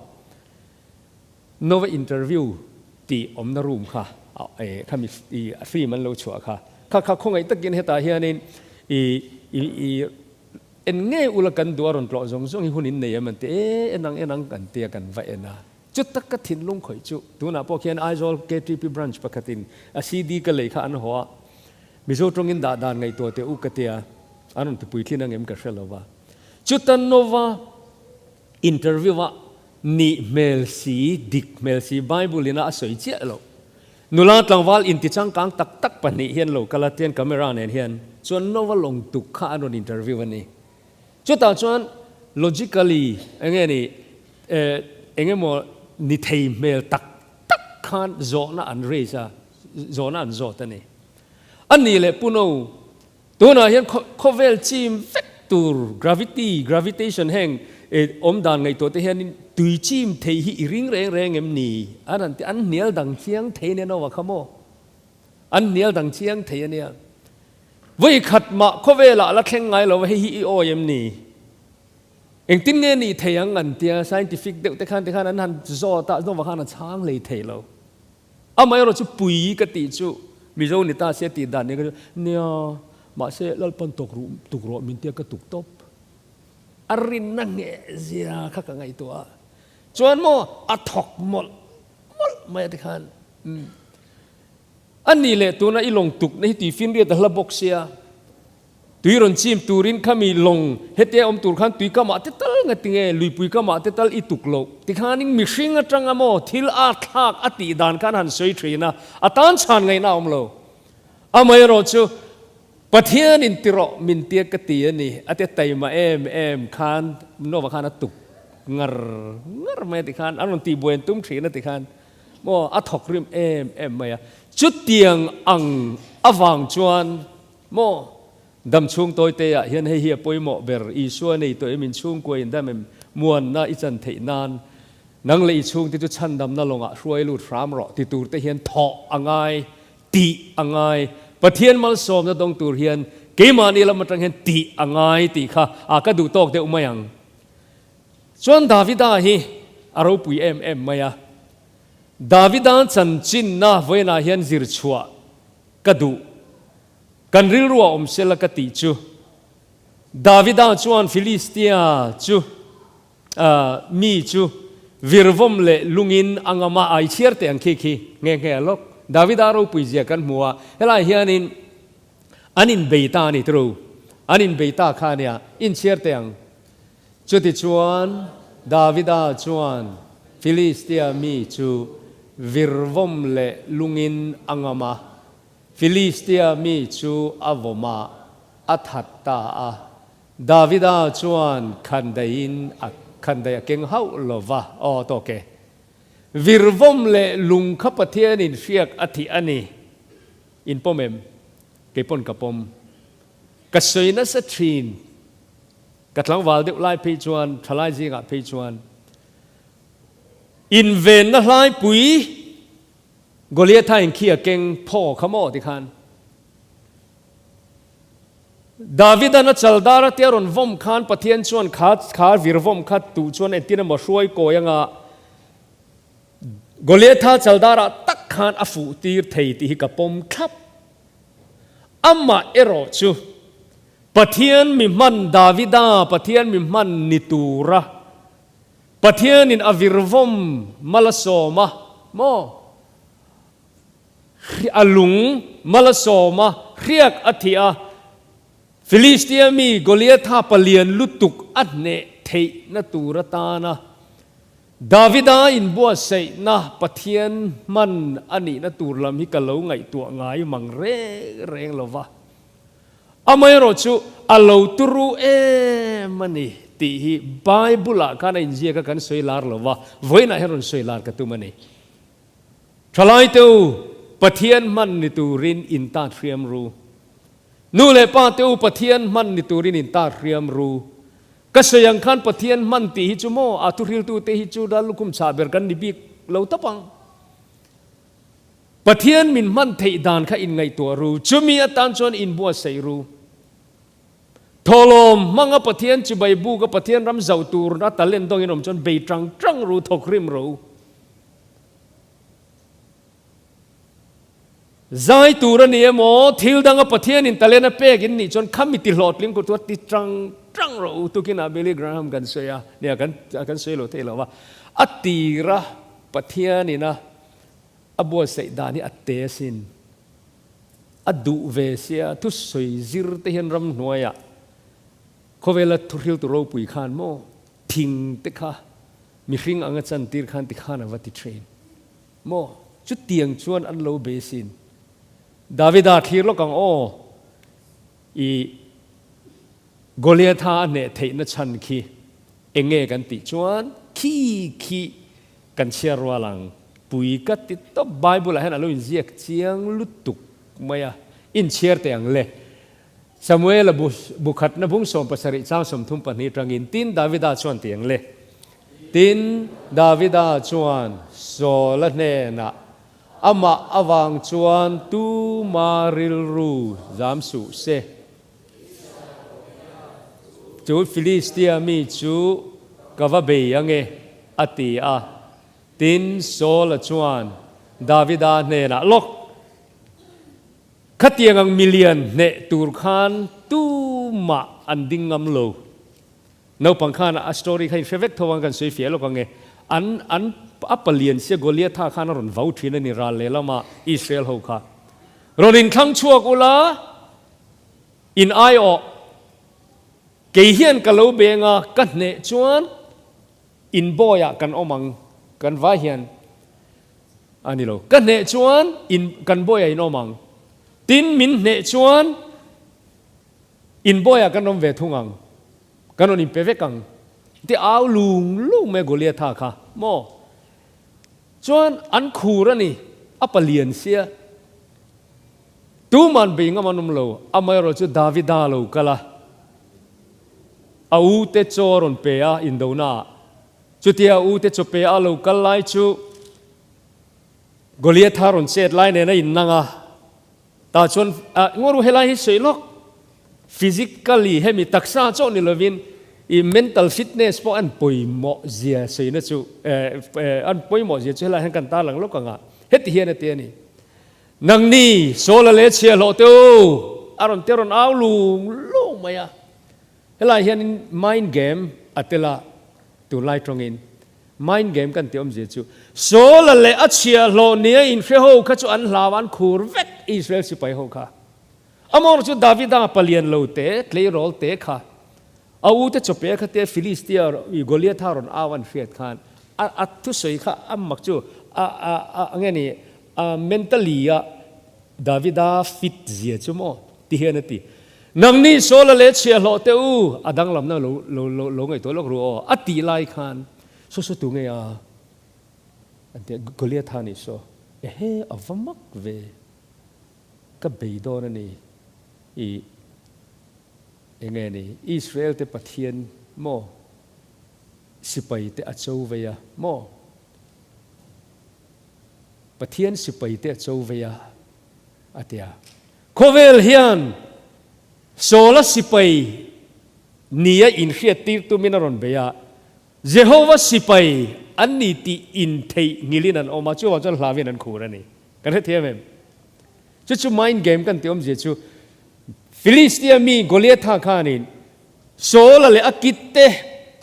Nova interview tih awmna room kha eh kha mi i film an lo chhuah kha kha kha khawngaih takin hetah hianin i i i En nge ula kan duh a rawn tlawh zawng zawng hi hun in nei em an ti e, en ang en ang kan tia kan va en a. Chu tak ka thinlung khawih chu tunah pawh khian Aizawl KTP branch pakhatin a CD ka lei kha an haw a, Mizo tawngin dah dan ngaihtuah teh u ka tia, an rawn tipui thlin ang em ka hre lo va. Chuta Nova interview a nih hmel si, dik hmel si Bible ina a sawi chiah loh. Nula tlangval inti changkang tak tak pahnih hian lo kal a, tian camera nen hian chuan Nova lawng tuk kha an rawn interview a ni. Chutah chuan logically eng nge ni eh eng emaw ni thei hmel tak tak khan zawhna an raise a, zawhna an zawt a ni. A nih leh Pu No, tunah hian khawvel chim vek tur gravity, gravitation heng awm dan ngaihtuah te hianin tui chim thei hi i ring reng reng em ni? An han ti, an hnial dang chiang thei nen aw a kha maw? An hnial dang chiang thei a nia. Vawi khat mah khawvelah la thleng ngai lo va, hei hi i awi em ni? Engtin nge nih thei ang an tia, scientific deuh te khan tikhan an han zawt a, Nova khan a chhang hlei thei lo. Amaherawh chu pui ka tih chu Mizo ni ta se tih dan nen ka chu, nia, mahse Lalpan tuk ruh tuk rawh min tia ka tuk tawp. A rinna ngheh zia kha ka ngaihtuah a, chuan maw a thawk mawlh mawlh mai a tikhan umm. A nih leh tuna i lawng tukna hi tui finriat a hla bawk sia, tui rawn chim turin khami lawng hetia awm tur khan tui kamah te tal nga tinge luipui kamah te tal i tuk loh tikhanin mihring atanga maw thil a thlak a tih dan khan han sawi thin a, a tan chhan ngaihna a awm lo. Amaherawh chu Pathianin ti rawh min tia ka ti a ni, a ti taima em em khan Nova khan a tuk ngar ngar mai a ti khan an rawn tihbuai an tum thin a ti khan. Maw a thawk rim em em mai a. Chutiang ang avang chuan maw dam chhung tawi te ah hian hei hi a pawimawh ber, Isua nei tawh em inchhungkua in dam em muanna i chan theih nan nang leh i chhungte chu chhandamna lawngah hruai lut hram rawh ti tur te hian thawh a ngai, tih a ngai. Pathian malsawmna dawng tur hian keimahni lam atang hian tih a ngai tih kha a ka duh tawk deuh mai ang. Chuan Davida hi a ropui em em mai a, Davida chanchinna vawiinah hian zir chhuah ka duh, kan rilru a awm sela ka tih chu. Davida chuan Filistia chu mi chu virvawm leh lungin a ngam a, ai chhiar teh ang khi khi nghe nghe a lawk. Davida ropui zia kan hmu a, helai hianin an inbei ta a ni turu, an inbei ta kha a nia, inchhiar teh ang. Chutichuan, Davida chuan Filistia mi chu virvawm leh lungin a ngam a, Filistia mi chu a vawm a, a that ta a. Davida chuan khandaiin a khandai a keng hauh lo va, Aw tawk e. Virvawm leh lung kha Pathianin hriak a thih a ni. In pawm em? Kei pawn ka pawm. Ka sawi nasa thin. Ka tlangval deuh lai phei chuan, thalai zingah phei chuan invenna hlaipui Goliatha in khi a keng phaw kha maw tikhan Davidan a chaldar a tia rawn vawm khan Pathian chuan kha kha vir vawm kha tuh chuan entin emaw hruai kawi anga Goliatha chaldarah tak khan a fuh tir thei tih hi ka pawm thlap. Amah erawh chu Pathian mi hman Davida Pathian mi hman ni tura Pathianin a virvawm mal a sawm a maw? A lung mal a sawm a, hriak a thih a, Filistia mi Goliatha palian lutuk a hneh theihna tur atana Davida inbuatsaihna Pathian hman a nihna tur lam hi ka lo ngaihtuah ngai mang reng reng lo va. Amaherawh chu a lo turu em a ni tih hi Bible-ah khan a inziak a kan sawi lar lo va, vawiinah hian rawn sawi lar ka tum a ni. Thalaite u, Pathian hman ni turin in tat hriam ru. Nu leh pa te u, Pathian hman ni turin in tat hriam ru. Ka sawi ang khan Pathian hman tih hi chu maw a thuhriltute hi chu ral lukhum chhah ber kan ni bik lo tawp ang. Pathian min hman theih dan kha inngaihtuah ru, chumi atan chuan inbuatsaih ru. Thawhlawm hmanga Pathian chibai buka Pathian ram zauh turna talent dawngin awm chuan bei tang tang ru, thawk rim ro. Zai tur a ni emaw, thil danga Pathianin talent a pek in nih chuan khami ti hlawhtling tur chuan ti tang tang rawh u. Tukinah Billy Graham kan sawi a, nia kan kan sawi lo thei lo va, a tira Pathianin a A buatsaih dan hi a te asin. A duh ve sia thusawi zir te hian ramhnuaiah khawvela thuhriltu ropui khan maw thing te kha mihring anga chantir khan ti khan a va ti thin maw chutiang chuan an lo be sin. Davida thlir lawk ang aw i Goliatha a hneh theihna chhan khi enge kan tih chuan khi khi kan chhiar rual ang. pui ka ti tawp Bible ah hian a lo inziak chiang lutuk mai a, inchhiar teh ang le. Samuela bu bu khatna bung 17 chang 32 atangin tin Davida chuan ti ang le. Tin, Davida chuan Saula hnenah, Amah avang chuan tuma rilru zam suh se. Chu Filistia mi chu ka va bei ange, a ti a. Tin, Saula chuan Davida hnenah, Lawk! Khatiang ang milian hneh tur khan tumah an ding ngam lo. Naupang khan a story kha in hre vek tho ang kan sawi fiah lawk ang e. An an a palian sia Goliatha khan a rawn vau thin a ni ral lehlama Israel ho kha. Rawn inthlang chhuak ula in aiawh kei hian ka lo beng a ka hneh chuan in bawiah kan awm ang kan vai hian a ni lo. Ka hneh chuan in kan bawiah in awm ang. Tin min hneh chuan In bawiah kan awm ve thung ang, kan rawn inpe vek ang ti au lung lung mai a Goliatha kha maw? Chuan an khur a ni, a palian sia. Tuman bei ngam an awm lo, amaherawh chu Davida lo kal a, a u te chaw a rawn pe a indona ah. Chutia a u te chaw pe a lo kal lai chu Goliatha rawn chet lai nen a innang a. Tah chuan ngaw ru helai hi sawi lawk, physically hemi taksa chauh ni lovin i mental fitness pawh an pawimawh zia sawina chu an pawimawh zia chu helai hian kan tarlang lawk ang a, heti hian a ti a ni. Nangni Saula leh chhiahhlawh te u, a rawn te rawn au lung lung mai a. Helai hianin mind game a tel a, tunlai tawngin mind game kan tih awmzia chu Saula leh a chhiahhlawh nia inhre ho kha chu an hlau a, an khur vek Israel sipai ho kha. Amor chu Davida palian lo te, tleirawl te kha, a u te chawpe kha te Philistia Goliatha rawn au an hriat khan a a thusawi kha a mak chu a a a nge ni a mentally a Davida fit zia chu maw ti hian a ti. Nangni Saula leh chhiahhlawh te u, a danglamna lo lo lo lo ngaihtuah lawk ru aw, a tih lai khan saw saw tu nge a? An ti a, Goliatha nih saw, Ehe, a va mak ve, ka bei dawn a ni, i enge ni, Israel te Pathian maw sipai te a cho vei a maw? Pathian sipai te a cho vei a, a ti a. Khawvel hian Saula sipai nia inhriattir tumin a rawn bei a, Jehova sipai an ni tih intheihnghilhin an awm a, chuvang chuan hlauhin an khur a ni. Kan hrethiam em? Chu chu mind game kan tih awmzia chu Philistia mi Goliatha khanin Saula leh a kitte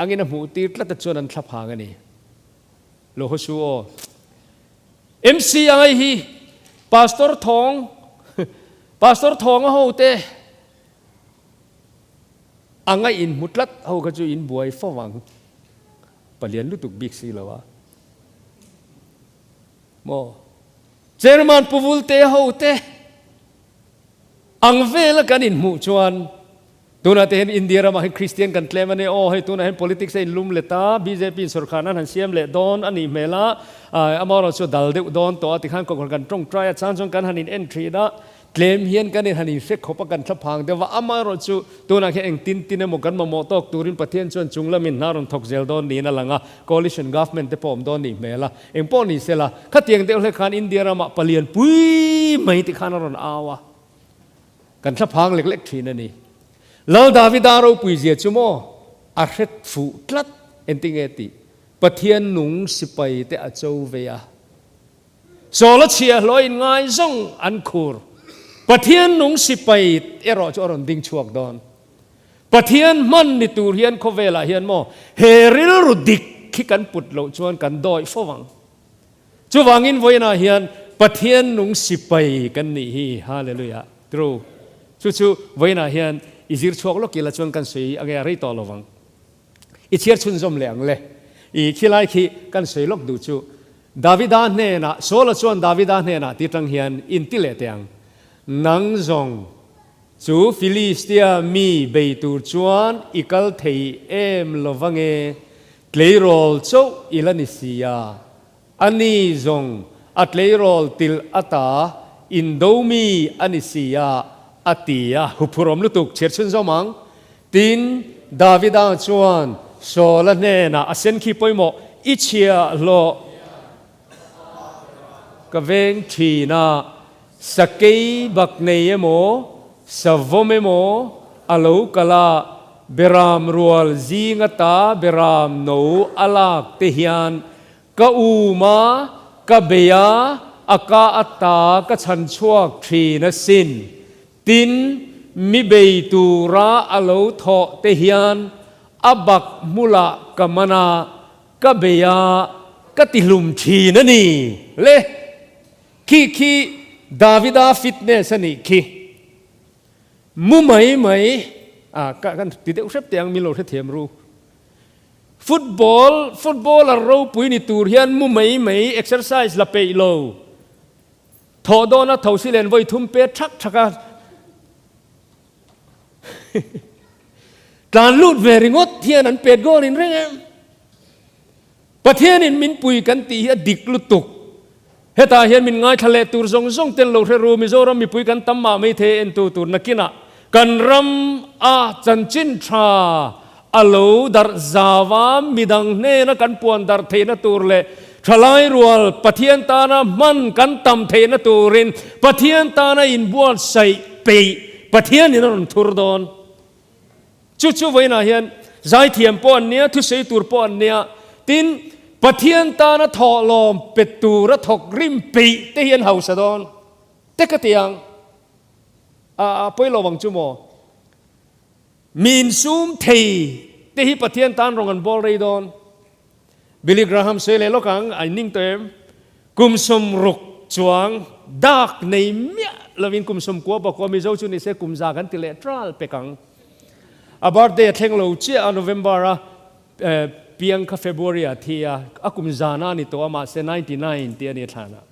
angin a hmuhtir tlat a chuan an thlaphang a ni. Lo haw su aw. MCI hi Pastor Thawng Pastor Thawnga ho te anga in hmu tlat ho kha chu in buai fo vang. Palian lutuk bik si lo a. Maw? Chairman Pu Vulte ho te ang vela kan inhmuh chuan Tunah te hian India ramah hian Kristian kan tlem a ni aw, hei tunah hian politics a inlum let a, bjp in sorkharna an han siam leh dawn a nih hmel a, amaherawhchu chu a dal deuh dawn tawh a tikhan kohhran kan tawngtai a, chang chuan kan han in en thin a, tlem hian kan in han inhre khawp a, kan thlaphang deuh a, amaherawhchu tunah khian engtin tin emaw kan mamawh tawk turin Pathian chuan chung lamin hna rawn thawk zel dawn niin a lang a, coalition government te pawh awm dawn nih hmel a, engpawh ni sela, khatiang deuh hlek khan India ramah palian pui mai tikhan a rawn au a. Kan thlaphang lek lek thin a ni. Lal Davida ropui zia chu maw a hret fuh tlat entinge tih Pathian nung sipai te a cho vei a. Sawl a chhiahhlawh in ngai zawng an khur. Pathian nung sipai erawh chu a rawn ding chhuak dawn. Pathian hman ni tur hian khawvelah hian maw he rilru dik khi kan put loh chuan kan dawih fo ang. Chuvangin vawiinah hian Pathian nung sipai kan nih hi, Hallelujah, true. Chu chu vawiinah hian i zir chhuak lawk ila chuan kan sawi ange a rei tawh lo vang. I chhiar chhunzawm leh ang le. I khilai khi kan sawi lawk duh chu Davida hnenah, Saula chuan Davida hnenah ti tang hian inti leh teh ang, Nang zawng chu Philistia mi bei tur chuan i kal thei em lo vange, Tleirawl chauh i la ni si a. Ani zawng a tleirawl til ata indo mi a ni si a, a ti a. Huphurhawm lutuk chhiar chhunzawm ang. Tin, Davida chuan Saula hnenah a sen khi pawimawh i chhiahhlawh ka veng thin a, sakei bak nei emaw, savawm emaw a lo kal a, beram rual zing ata beram no a lak te hian ka um a, ka bei a, a ka ata ka chhan chhuak thin asin. Tin, mi bei tura a lo thawh te hian a bak hmulah ka man a, ka bei a, ka tihlum thin a ni. Le, khi khi Davida fitness a nih khi. Mu mai mai, a, ka kan ti deuh hrep teh ang, min lo hrethiam ru. Football, footballer ropui ni tur hian mu mai mai exercise la peih lo. Thawh dawna tho si len vawi thum pet thak thak a tlan lut ve ringawt hian an pet goal in reng em. Pathianin min pui kan tih hi a dik lutuk. Hetah hian min ngaithla leh tur zawng zawng ten lo hre ru Mizoram mipui kan tam mah mai thei entu tur nakinah kan ram a chanchin tha A lo darh zau a, midang hnena kan puan darh theihna tur leh thalai rual Pathian tana hman kan tam theihna turin Pathian tana inbuatsaih peih Pathianin a rawn thur dawn. Chu chu vawiinah hian zaithiam pawh an nia, thusawi tur pawh an nia, tin Pathian tana thawhlawm pe tura thawk rim peih te hi an hausa dawn. Te ka ti ang. A pawi lo ang chu maw? Mi insum thei te hi Pathian tan rawng an bawl rei dawn. Billy Graham sawi leh lawk ang, a inning tawh em? Kum 60 chuang dak nei miah lovin kum 90 pakua Mizo chu nise kum za kan ti leh tral pek ang. A birthday a thleng lo chiah a November a piang kha February ah thi a, a kum zana a ni tawh a mahse 99 tih a ni a thlan ah.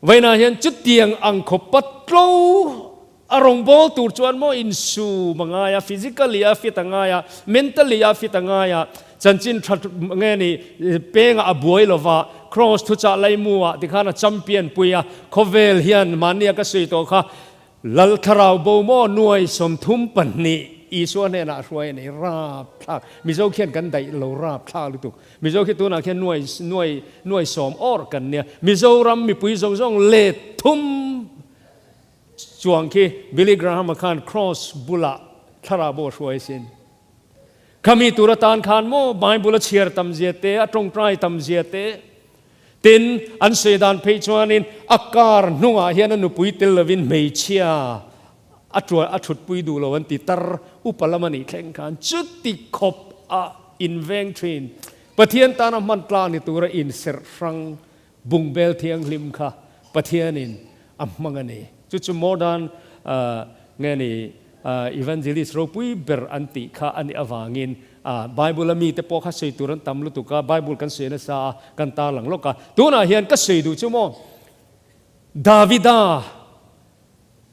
Vawiinah hian chutiang ang khawpa tlo a rawngbâwl tur chuan maw insum a ngai a, physically a fit a ngai a, mentally a fit a ngai a, chanchin tha nge ni pengah a buai lo va, Kross thuchah laimuah tikhan a champion pui a, khawvel hian mahnia ka sawi tawh kha Lal thlarau bo maw nuai 32 Isua hnenah a hruai a ni, rapthlak. Mizo khian kan daih lo rapthlak lutuk. Mizo khi tunah khian nuai nuai nuai sawm awr kan nia. Mizoram mipui zawng zawng let thum chuang khi Billy Graham-a khan Cross bulah thlarau bo a hruai asin. Khami tur atan khan maw Bible a chhiar tam zia te, a tawngtai tam zia te, Tin, an sawi dan phei chuanin a car hnungah hian a nupui tel lovin hmeichhia a tual a thutpui duh lo an ti tar upa lam a nih thleng khan chuti khawp a inveng thin. Pathian tana hman tlang ni tura inserh hrang bungbel thianghlim kha Pathianin a hmang a ni. Chu chu modern nge ni evangelist ropui ber an tih kha a nih avangin Bible a mite pawh kha sawi tur an tam lutuk a, Bible kan sawi nasa a, kan tarlang lawk a. Tunah hian ka sawi duh chu maw, Davida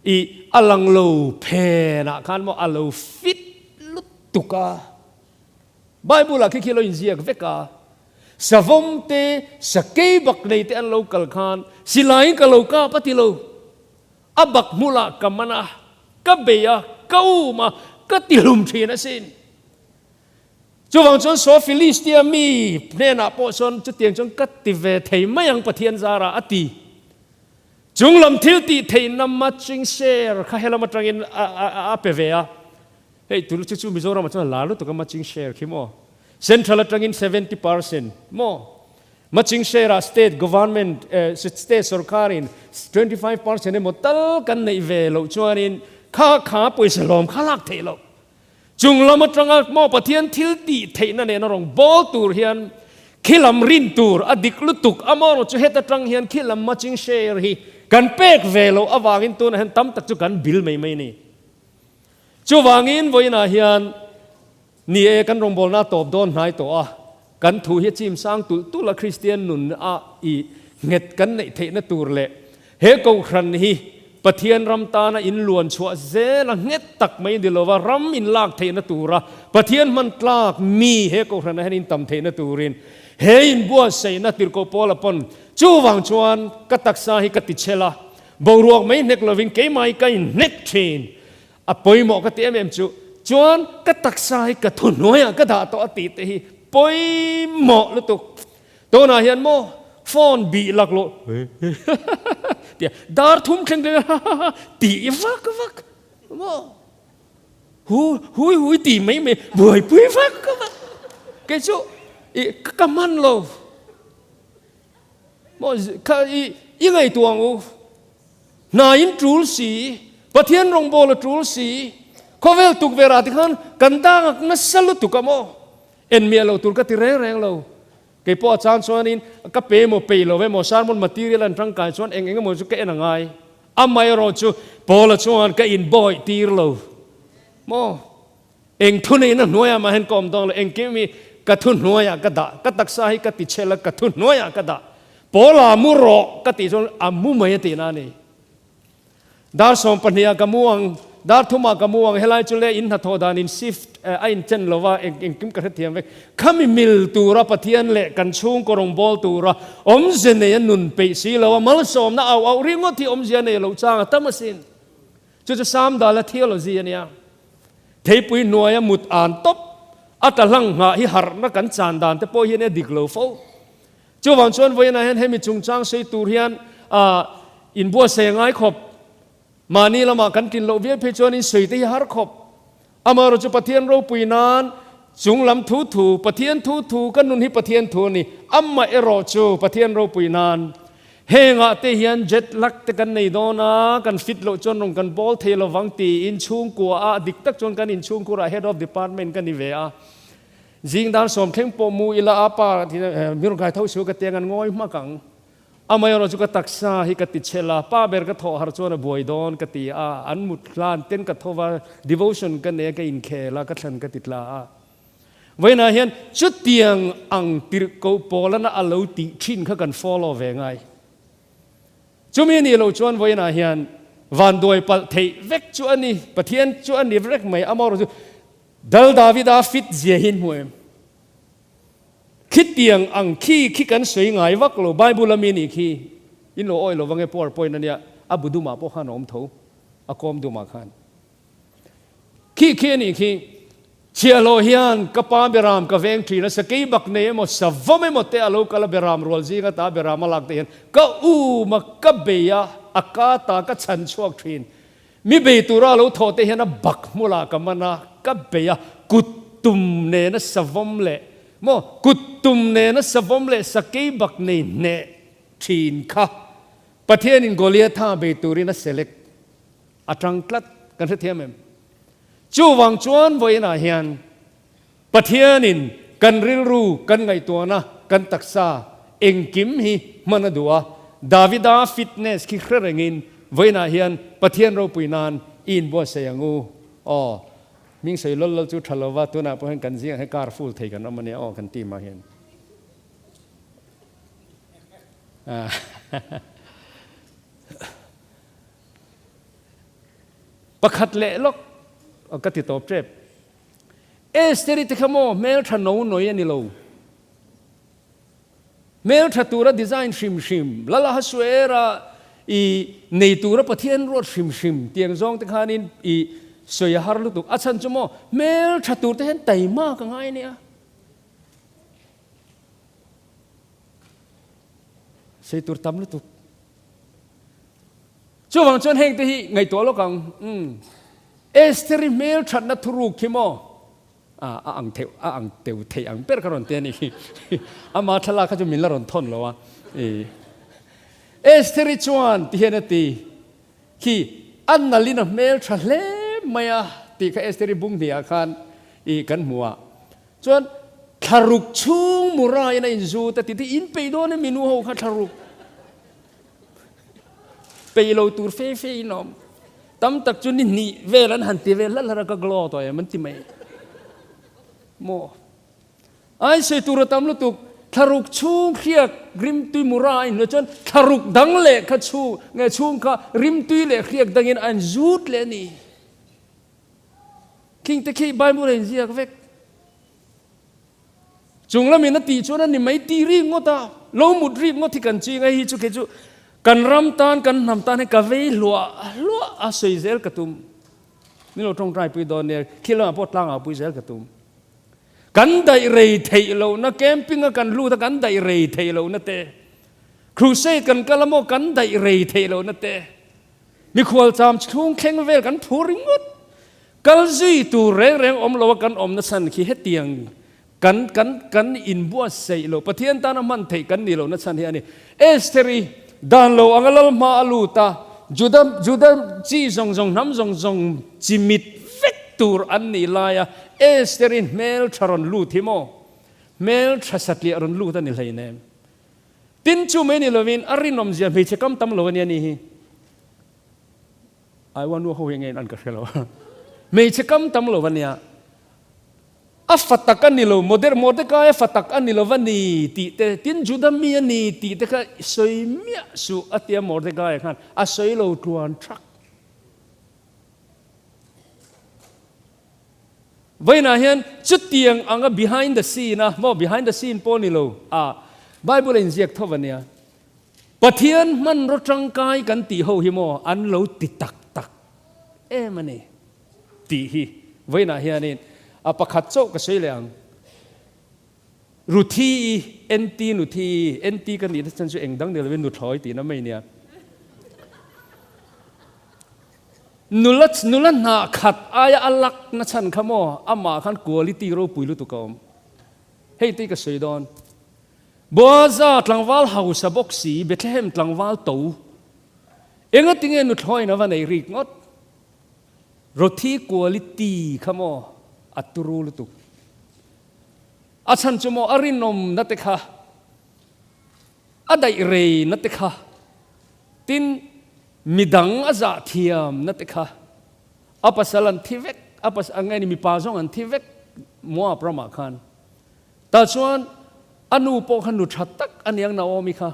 i a lang lo phenah khan maw a lo fit lutuk a. Bible ah khi khi lo inziak vek a, savawm te, sakei bak nei te an lo kal khan silaiin ka lo kap a ti lo. A bak hmulah ka man a, ka bei a, ka um a, ka tihlum thin asin. Chuvang chuan saw Philistia mi hnenah pawh chuan chutiang chuan ka ti ve thei mai ang Pathian zarah a ti. Chung lam thil tih theihna matching share kha helam atangin a pe ve a. Hei tun chu chu Mizoramah chuan a lar lutuk a matching share khi maw. Central atangin 70% maw. Matching share ah state government state sorkarin 25% emaw tal kan neih ve loh chuanin kha kha pawisa hlawm kha lak theih loh. Chung lam atanga maw Pathian thil tih theihna nena rawn bawl tur hian khi lam rin tur a dik lutuk a maw chu heta tang hian khi lam matching share hi kan pek ve loh avangin tunah hian tam tak chu kan bil mai mai a ni. Chuvangin vawiinah hian Ni e, kan rawngbawlna a tawp dawn hnai tawh a, kan thu hi a chim sang tulh tulh a, Kristian nun a i nghet kan neih theihna tur leh he kohhran hi Pathian ram tana in luan chhuah zel a nghet tak mai ni lova ram in lak theihna tura Pathian hman tlak mi he kohhranah hian in tam theihna turin. He inbuatsaihna tirhkoh Paula pawn chuvang chuan ka taksa hi ka ti chhel a, boruak mai hnek lovin keimah hi ka inhnek thin. A pawimawh ka ti em em chu chuan ka taksa hi ka thuhnuaiah ka dah tawh a tih te hi pawimawh lutuk. Tunah hian maw phone bih lak loh tia dar thum thleng thleng tih vak vak maw hu hui hui tih mai mai buaipui vak vak kei chu i ka hman lo maw kha i i ngaihtuah ang u hna in tul si Pathian rawngbawl a tul si khawvel tukverh ah tikhan kan dangak nasa lutuk a maw En miah lo tur ka ti reng reng lo. Kei pawh a chang chuanin ka pe emaw peih lo emaw sermon material an tangkai chuan eng eng emaw chu ka en a ngai. Amaherawh chu Paula chuan ka inbawih tir lo. Maw? Eng thuneihna hnuaiah mah hian ka awm dawn lo. Engkim hi ka thu hnuaiah ka dah. Ka taksa hi ka ti chhel a, ka thu hnuaiah ka dah. Paula mu rawh ka tih chuan a mu mai a tihna a ni. Dar 12 ah ka mu ang, dar thum ah ka mu ang, helai chu le in hnathawh dan in shift a in chen lo va, engkim ka hrethiam vek. Khami mil tura Pathian leh kan chhungkaw rawngbâwl tura awmze nei a nun peih si lo a, malsawmna au auh ringawt hi awmzia nei lo chang a tam asin. Chu chu Samdala theology a nia. Theipui hnuaia mut an tawp a tla hlang nghah hi harhna kan chan dan te pawh hian a dik lo fo. Chuvang chuan vawiinah hian hemi chungchang sawi tur hian inbuatsaih a ngai khawp. Mahni lamah kan tlin loh viau phei chuan insawi te hi har khawp. Amaherawh chu Pathian ropui nan chung lam thu thu, Pathian thu thu, ka nun hi Pathian thu a ni. Amaherawh chu Pathian ropui nan hengah te hian jet lag te kan nei dawn a, kan fit loh chuan rawn kan bawl thei lovang tiin chhungkua ah dik tak chuan kan inchhungkhurah Head of Department ka ni ve a. Zing dan sawm thleng pawh mu ila a pa mi rawn kai tho suh ka tiang an ngawi hmak ang. Amaherawh chu ka taksa hi ka ti chhel a, pa ber ka thawh har chuan a buai dawn ka ti a, an mut hlan ten ka tho va, devotion ka nei a, ka inkhel a, ka thlan ka ti tla a. Vawiinah hian chutiang ang tirhkoh pawlana a lo tih thin kha kan follow ve ngai. Chumi nih loh chuan vawiinah hian vanduai palh theih vek chu a ni, Pathian chu a ni vek mai, amaherawh chu Dal Davida fit zia hi hmu em? Khitiang ang khi khi kan sawi ngai vak lo, Bible a mi nih khi in lo awih lo vang e power point a nia, a bu dumah pawh khan a awm tho, a kawm dumah khan. Khi khi a nih khi, chhiahhlawh hian ka pa beram ka veng thin a, sakei bak nei emaw savam emaw te a lo kal a beram rual zing ata beram a lak te hian ka um a, ka bei a, a ka ta ka chhan chhuak thin. Mi bei tura lo thawh te hian a bak hmulah ka man a, ka bei a, kut tum nena savawm leh maw, kut tum nena savawm leh sakei bak nei hneh thin kha Pathianin Goliatha bei turin a select a tang tlat, kan hrethiam em? Chuvang chuan vawiinah hian Pathianin kan rilru, kan ngaihtuahna, kan taksa engkim hi hman a duh a, Davida fitness khi hre rengin vawiinah hian Pathian ropui nan i inbuatsaih ang u. Aw, hming sawi lawl lawl chu tha lova, tunah pawh hian kan zingah hian car full thei kan awm a nia aw kan team ah hian. Pakhat leh lawk ka ti tawp tep. Esther-i te kha maw hmeltha no noi a ni lo. Hmeltha tura design hrim hrim, Lal Ahasuera i nei tura Pathian ruat hrim hrim tiang zawng te khanin i sawi a har lutuk. A chhan chu maw hmeltha tur te hian taima ka ngai nia. Sawi tur tam lutuk. Chuvang chuan heng te hi ngaihtuah lawk ang. Umm. Esther-i hmel thatna thuruk khi maw? A a ang theuh, a ang teu theih ang ber ka rawn ti a ni. Ama thlalak kha chu min la rawn thawn lo a. I Esther-i chuan ti hian a ti, Khi a nalin a hmel tha hle mai a tih kha Esther-i bung hniah khan i kan hmu a. Chuan thlaruk chhung muraiin a inzut a ti ti in peih dawn em i nu ho kha thlaruk? Peih lo tur fe fe in awm. Tam tak chu ni hnih vel an han ti vel hlat hlat a, ka glow tawh em an ti mai. Maw? Ai sawi tur a tam lutuk, thlaruk chhung hriak rimtui mura a inhnuai chuan thlaruk dang leh kha chhung nge chhung kha rimtui leh hriak dangin a inzut leh a ni. Khing te khi Bible a inziak vek. Chung lamin a tih chuan a ni mai tih rik ngawt a, lo mut rik ngawt hi kan ching a, hei chu kei chu kan ram tan, kan hnam tan hi ka vei hluah hluah a sawi zel ka tum. Min lo tawngtai pui dawn nia, khi lamah pawh tlangah pui zel ka tum. Kan daih rei theih lohna, camping a kan lut a kan daih rei theih lohna te, crusade kan kal a maw kan daih rei theih lohna te, mikhual cham chhung thleng vel kan phur ringawt, kal zui tur reng reng awm lo a kan awmna chhan khi hetiang kan kan kan inbuatsaih loh, Pathian tana hman theih kan nih lohna chhan hi a ni. Estheri dan lo anga lal hma a lut a, Juda Juda chi zawng zawng hnam zawng zawng chi mit vek tur an nih laia Estheri hmel tha rawn lut hi maw? Hmel tha satliah rawn lut a ni hleinem. Tin chu mai ni lovin a rinawmzia hmeichhe kam tam lo a nia ni hi. I want nu ho hi nge an ka hre lo. Hmeichhe kam tam lo a nia. A fa tak a ni lo, Mordecai a fa tak a ni lo va ni tih te, tin Juda mi a ni tih te kha sawi miah suh a tia Mordecai khan a sawi lo tluan thak. Vawiinah hian chutiang anga behind the scene a, maw behind the scene pawh ni lo a, Bible a inziak tho va nia. Pathian hmanraw tangkai kan tih ho hi maw an lo ti tak tak em a ni tih hi vawiinah hianin a pakhat chauh ka sawi leh ang. Ruthi i NT Nuthi i NT ka nihna chan chu eng dang ni lovin nuthlawi tihna mai nia. Nula nula hnah khat aia a lakna chhan kha maw amah khan quality ropui lutuk a awm. Hei te hi ka sawi dawn. Boaza tlangval hausa bawk si, Bethlehem tlangval to. Engatinge nuthlawiin a va nei rik ngawt? Rothi quality kha maw a turu lutuk. A chhan chu maw a rinawmna te kha, a daih reina te kha, tin midang a zah thiamna te kha, a pasal an thi vek, a pasal ang nge ni mipa zawng an thi vek Moab ramah khan. Tah chuan a nu pawh kha nu tha tak a niang Naomi kha,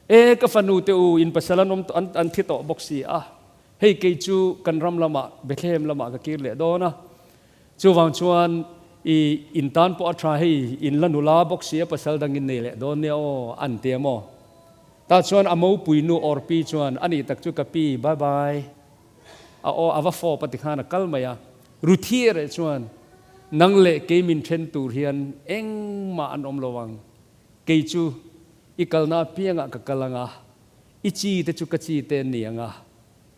E ka fanu te u, in pasal an awm tawh, an thi tawh bawk si a, hei kei chu kan ram lamah Bethlehem lamah ka kir leh dawn a, chuvang chuan i in tan pawh a tha hei in la nula bawk si a pasal dang in nei leh dawn nia aw an ti a maw? Tah chuan a mopui nu Orpi chuan a nih tak chu ka pi, bye bye. A aw a va fawp a ti khan a kal mai a. Ruthi erawh chuan, Nang leh kei min then tur hian engmah an awm lo ang. Kei chu i kalna apiangah ka kal ang a, i chi te chu ka chi te an ni ang a,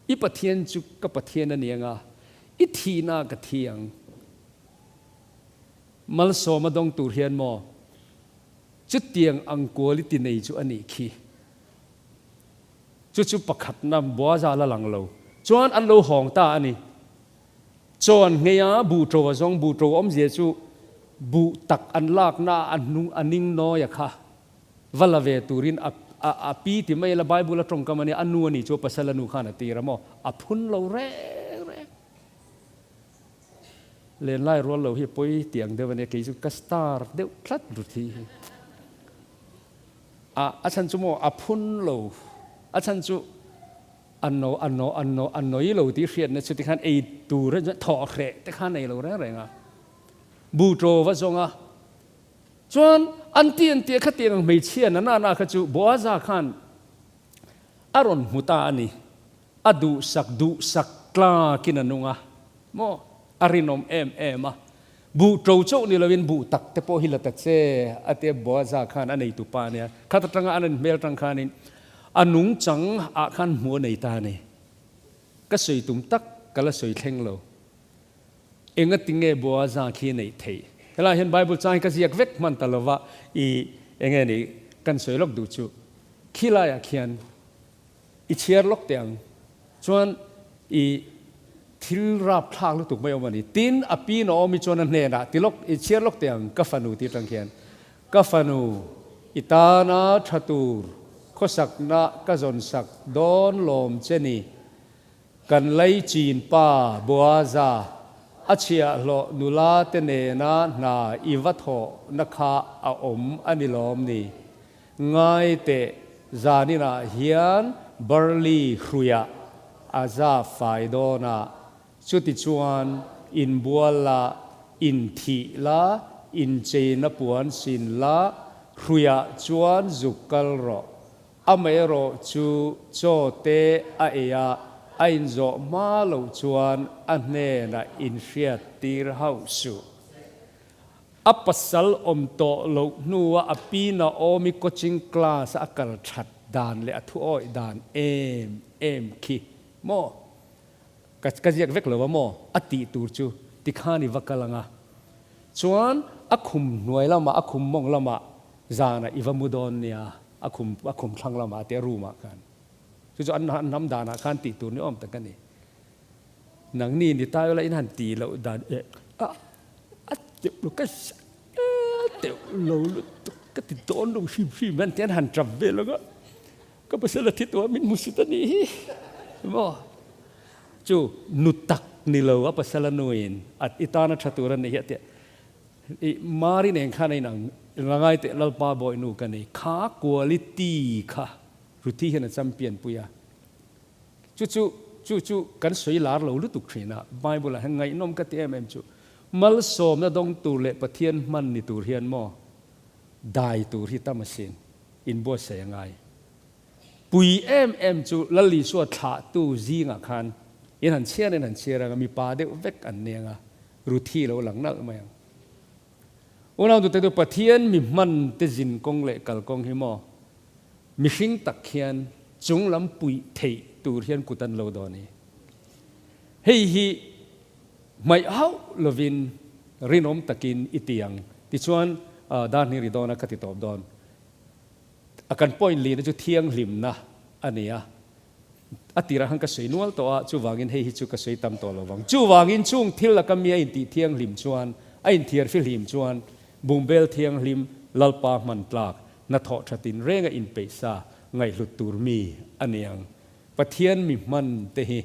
i Pathian chu ka Pathian a ni ang a, i thihna ka thi ang. Malsawma dawng tur hian maw chutiang ang quality nei chu a nih khi. Chu chu pakhatna Boaza la lang lo chuan an lo hawng ta a ni. Chaw an nghei a, buh ṭo a zawng, buh ṭo awmzia chu buh tak an lakna a hnung a ning nawi a kha va la ve turin a a a pi ti mai la Bible a tawngkam a nia, a nu a nih chu a pasal a nu khan a tir a maw, a phun lo reng reng. Lenlai rual lo hi a pawi tih ang deuh a nia, kei chu ka star deuh tlat Ruthi hi. A a chhan chu maw a phun lo, a chhan chu a no a no a no a noi lo tih hriatna chu tikhan ei tur a thawh hreh te khan ei lo reng reng a, bu ṭaw va zawng a, chuan an ti an tia khatiang ang hmeichhia na na na kha chu Boaza khan a rawn hmu ta a ni, a duhsak duhsak tlakin a nung a maw a rinawm em em a, Buh ṭo chauh ni loin buh tak te pawh hi la ta che a tia Boaza khan a neitu pa a nia. Khat aṭanga an inhmel ṭang khanin a nungchang ah khan hmuh a nei ta a ni. Ka sawi tum tak ka la sawi thleng lo. Engati nge Boaza khi a neih theih? Helaiah hian Bible chang hi ka ziak vek hman ta lova i enge ni kan sawi lawk duh chu khilaiah khian I chhiar lawk teh ang chuan i thil rap thlak lutuk mai awm a ni. Tin, a pi Naomi chuan a hnenah ti lawk, I chhiar lawk teh ang ka fanu tih atang khian, Ka fanu, i tana tha tur khawsakna ka zawnsak dawn lawm che ni. Kan laichin pa Boaza a chhiahhlawh nula te nena hna i va thawhna kha a awm a ni lawm ni. Ngai teh, zaninah hian barley hruiah a za fai dawn a, chutichuan inbual la, inthih la, incheina puan sin la, hruiah chuan zuk kal rawh. Amaherawh chu chaw te a ei a, a inzawh hma loh chuan a hnenah inhriat tir hauh suh. A pasal awm tawh loh hnua a pi Naomi coaching class a kal that dan leh a thuawih dan em em khi maw? Ka ka ziak vek lo a maw? A tih tur chu tikhan i va kal ang a. Chuan a khum hnuai lamah, a khum mawng lamah zanah i va mu dawn nia, a khum a khum thlang lamah te room ah khan. Chu chu an hnam danah khan tih tur ni awm tak a ni. Nangni ni ta ila in han tih loh dan eh a a teuh lo ka teuh lo lutuk ka ti dawn lo hrim hrim an ti an han tap vel ang a. Ka pasal a thi tawh a min hmusit a nih hi maw? Chu nu tak ni lo a pasal a nuin a i tana tha tur a nih hi a tia. I Mari nen khan a inang la ngai teh Lalpa bawihnu ka nei kha quality kha Ruthi hian a champion pui a. Chu chu chu chu kan sawi lar lo lutuk thin a Bible ah hian ngaihnawm ka ti em em chu malsawmna dawng tur leh Pathian hman ni tur hian maw dai tur hi tam asin. Inbuatsaih a ngai. Pui em em chu Lal Isua thlahtu zingah khan in han chhiar in han chhiar ang a, mipa deuh vek an ni ang a, Ruthi lo lang nalh mai ang. Unau tute chu Pathian mi hman te zin kawng leh kal kawng hi maw mihring tak hian chung lam puih theih tur hian kut an lo dawn hi. Hei hi hmaih hauh lovin rinawm takin i ti ang. Tichuan Darhni ri dawna ka ti tawp dawn. A kan point lihna chu thianghlimna a ni a, a tirah khan ka sawi nual tawh a, chuvangin hei hi chu ka sawi tam tawh lo vang. Chuvangin chung thil laka mi a intih thianghlim chuan, a inthiarfihlim chuan bungbel thianghlim Lalpa hman tlak, hnathawh tha tinreng a inpeihsa ngaihhlut tur mi a ni ang. Pathian mi hman te hi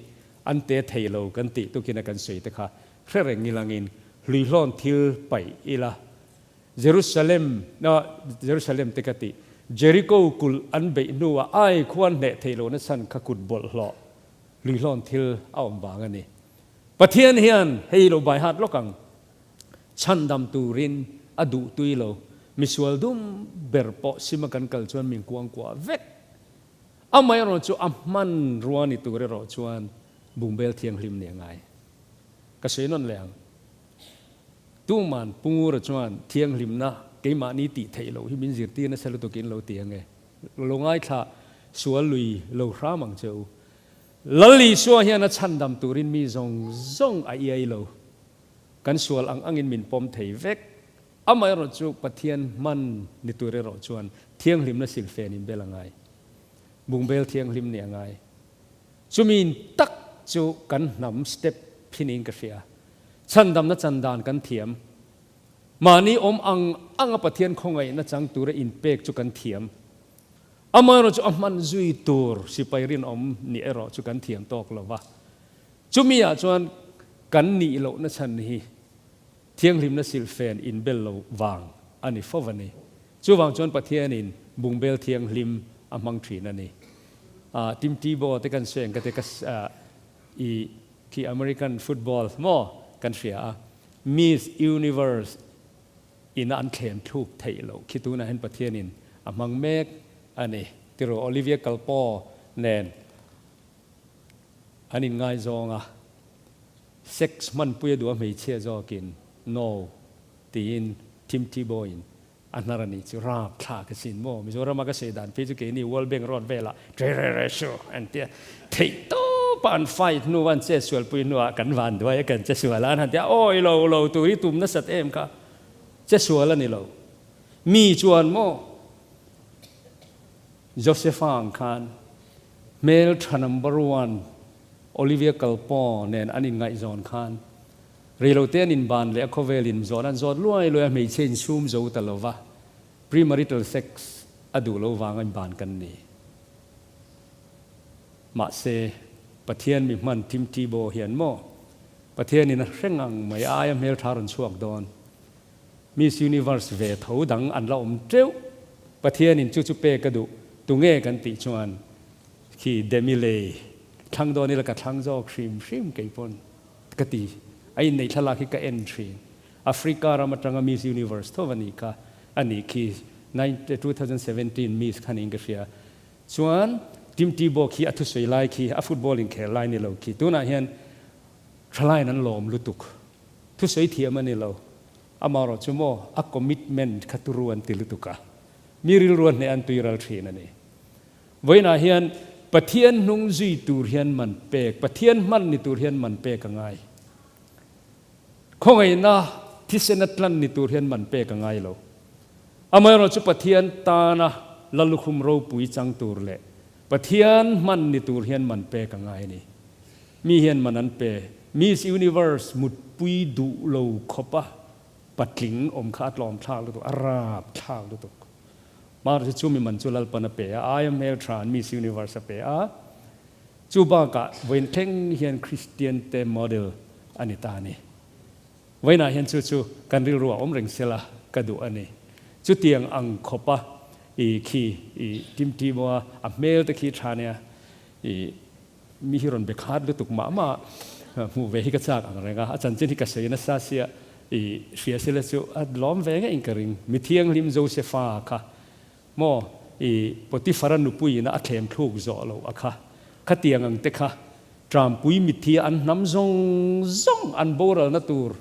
an te thei lo kan tih tukin a kan sawi te kha hre reng ilangin hluihlawn thil paih ila. Jerusalem, Jerusalem te ka tih, Jericho kulh an beih hnuah ai khuan hneh theih lohna chhan kha kut bawlhhlawh hluihlawn thil a awm vang a ni. Pathian hian hei lo bai hat lawk ang, chhandam turin a duh tui lo, misual dum ber pawh sima kan kal chuan min kuangkuah vek. Amaherawh chu a hmanrua ni tur erawh chuan bungbel thianghlim nih a ngai. Ka sawi nawn leh ang. Tuman Pungura chuan thianghlimna keimahni tih theih loh hi min zirtir nasa lutukin lo ti ange. Lo ngaithla sual lui lo hram ang che u. Lal Isua hian a chhandam turin mi zawng zawng a iai lo. Kan sual ang angin min pawm thei vek. Amaherawh chu Pathian hman ni tur erawh chuan thianghlimna silfen in bel a ngai. Bungbel thianghlim nih a ngai. Chumi tak chu kan hnam step hi niin ka hria. Chhandamna chan dan kan thiam. Mahni awm ang anga Pathian khawngaihna chang tura inpek chu kan thiam. Amaherawh chu a hman zui tur sipai rinawm nih erawh chu kan thiam tawk lo va. Chumi ah chuan kan nih lohna chhan hi thianghlimna silhfen inbel lo vang a ni fo a ni. Chuvang chuan Pathianin bungbel thianghlim a hmang thin a ni. Tim Tebow te kan sawi ang ka ti ka i khi American football maw kan hria a, Miss Universe ina an thlem thluk theih loh khi tunah hian Pathianin a hmang mek a ni. Tiraw Olivia Culpo nen an inngaizawng a, sex hmanpui a duh a hmeichhia zawkin no tiin Tim Tebow in A hnar a nih chu rap thlak a sin maw? Mizorama ka sawi dan phei chu keini World Bank Road velah tre re re su an tia theih tawpa an fight hnu an che sual pui hnuah kan van duai a kan che sual a an han tia awi lo lo tur hi tum nasat em kha che sual a ni lo mi chuan maw Josepha ang khan hmel tha number one Olivia Kalpaw nen an inngaihzawn khan Reilote an inban leh a khawvel in zawhna an zawt luai luai a, hmeichhia insum zo ta lo va, premarital sex a duh lo vanga inban kan ni. Mahse, Pathian mi hman Tim Tebow hian maw Pathianin a hre ngang mai a aia hmeltha rawn chhuak dawn. Miss Universe ve tho dang an la awm teuh. Pathianin chu chu pek a duh tunge kan tih chuan khi Demi Lei thlang dawn ila ka thlang zawk hrim hrim kei pawn. Ka ti. A inneih thlalak hi ka en thin. Africa ram atanga Miss Universe tho a nih kha, a nih khi 2017 Miss kha niin ka hria. Chuan Tim Tebow khi a thusawi lai khi a football inkhel lai ni lo khi tunah hian thalaiin an lawm lutuk. Thusawi thiam a ni lo. Amaherawh chu maw a commitment kha turu an ti lutuk a, mi rilru a hneh an tuiral thin a ni. Vawiinah hian Pathian hnung zui tur hian man pek, Pathian hman ni tur hian man pek a ngai. Khawngaihna thisena tlan ni tur hian man pek a ngai lo. Amaherawh chu Pathian tana Lallukhum ropui chang tur leh Pathian hman ni tur hian man pek a ngai a ni. Mi hian man an pe. Miss Universe mutpui duh lo khawpa patling awm kha a tlawm thlak lutuk, a rap thlak lutuk. Mahse chu mi man chu Lalpan a pe a, aia hmeltha an Miss Universe a pe a. Chu bakah vawiin thleng hian Kristian te model a ni ta a ni. Vawiinah hian chu chu kan rilru a awm reng sela ka duh a ni. Chutiang ang khawpa i khi i Timtimoa a hmel te khi tha nia i mi hi rawn be khat lutuk mah mah hmuh ve hi ka chak ang reng a, a chanchin hi ka sawi nasa sia i hria sela chu a lawm ve ngeiin ka ring. Mithianghlim Josefa kha Maw i Potiphara nupuiin a thlem thluk zawh loh a kha, khatiang ang te kha Trampui mitthi an hnam zawng zawng an boralna tur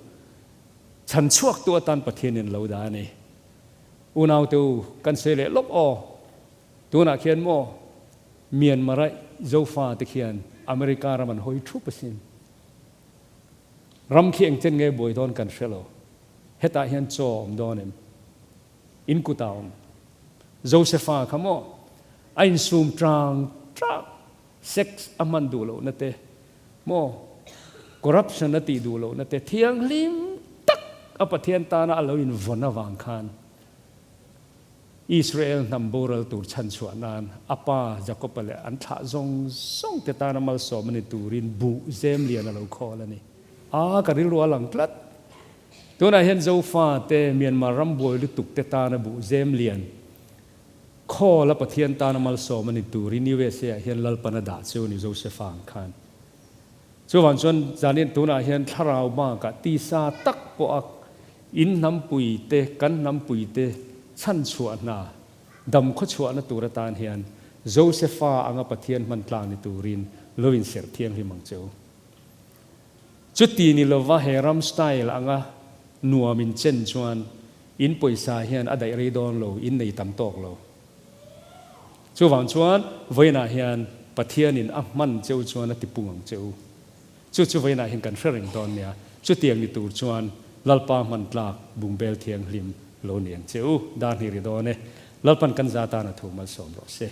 chhan chhuak tu atan Pathianin lo dah a ni. Unaute u, kan sawi leh lawk aw. Tunah khian maw Myanmar-a Zofa te khian America ram an hawi thup asin. Ram khi engchen nge buai dawn kan hre lo. Hetah hian chaw awm dawn em? In kut a awm. Josefa kha maw a insum tang tang, sex a hman duh lohna te maw, corruption a tih duh lohna te thianghlim tak a Pathian tana a lo invawn avang khan Israel hnam boral tur chhanchhuah nan a pa Jakob-a leh an thlah zawng zawng te tana malsawm a ni turin buh zem lian a lo khawl a ni. A ka rilru a lang tlat. Tunah hian Zofa te Myanmar ram buai lutuk te tana buh zem lian khawl a Pathian tana malsawm a ni turin USA ah hian Lalpan a dah chu a ni Josefa ang khan. Chuvang chuan zanin tunah hian thlarau bakah tisa tak pawh a in hnampui te kan hnampui te chhanchhuah hna dam khawchhuahna tur atan hian Josefa anga Pathian hman tlang ni turin lo inserh thianghlim ang che u. Chuti ni lova he ram style anga nuam in chen chuan in pawisa hian a daih rei dawn lo, in nei tam tawk lo. Chuvang chuan vawiinah hian Pathianin a hman che u chuan a tipung ang che u. Chu chu vawiinah hian kan hre reng dawn nia. Chutiang ni tur chuan Lalpa hman tlak bungbel thianghlim lo ni ang che u. Dar hnih ri dawn e. Lalpan kan za tan a thu malsawm rawh se.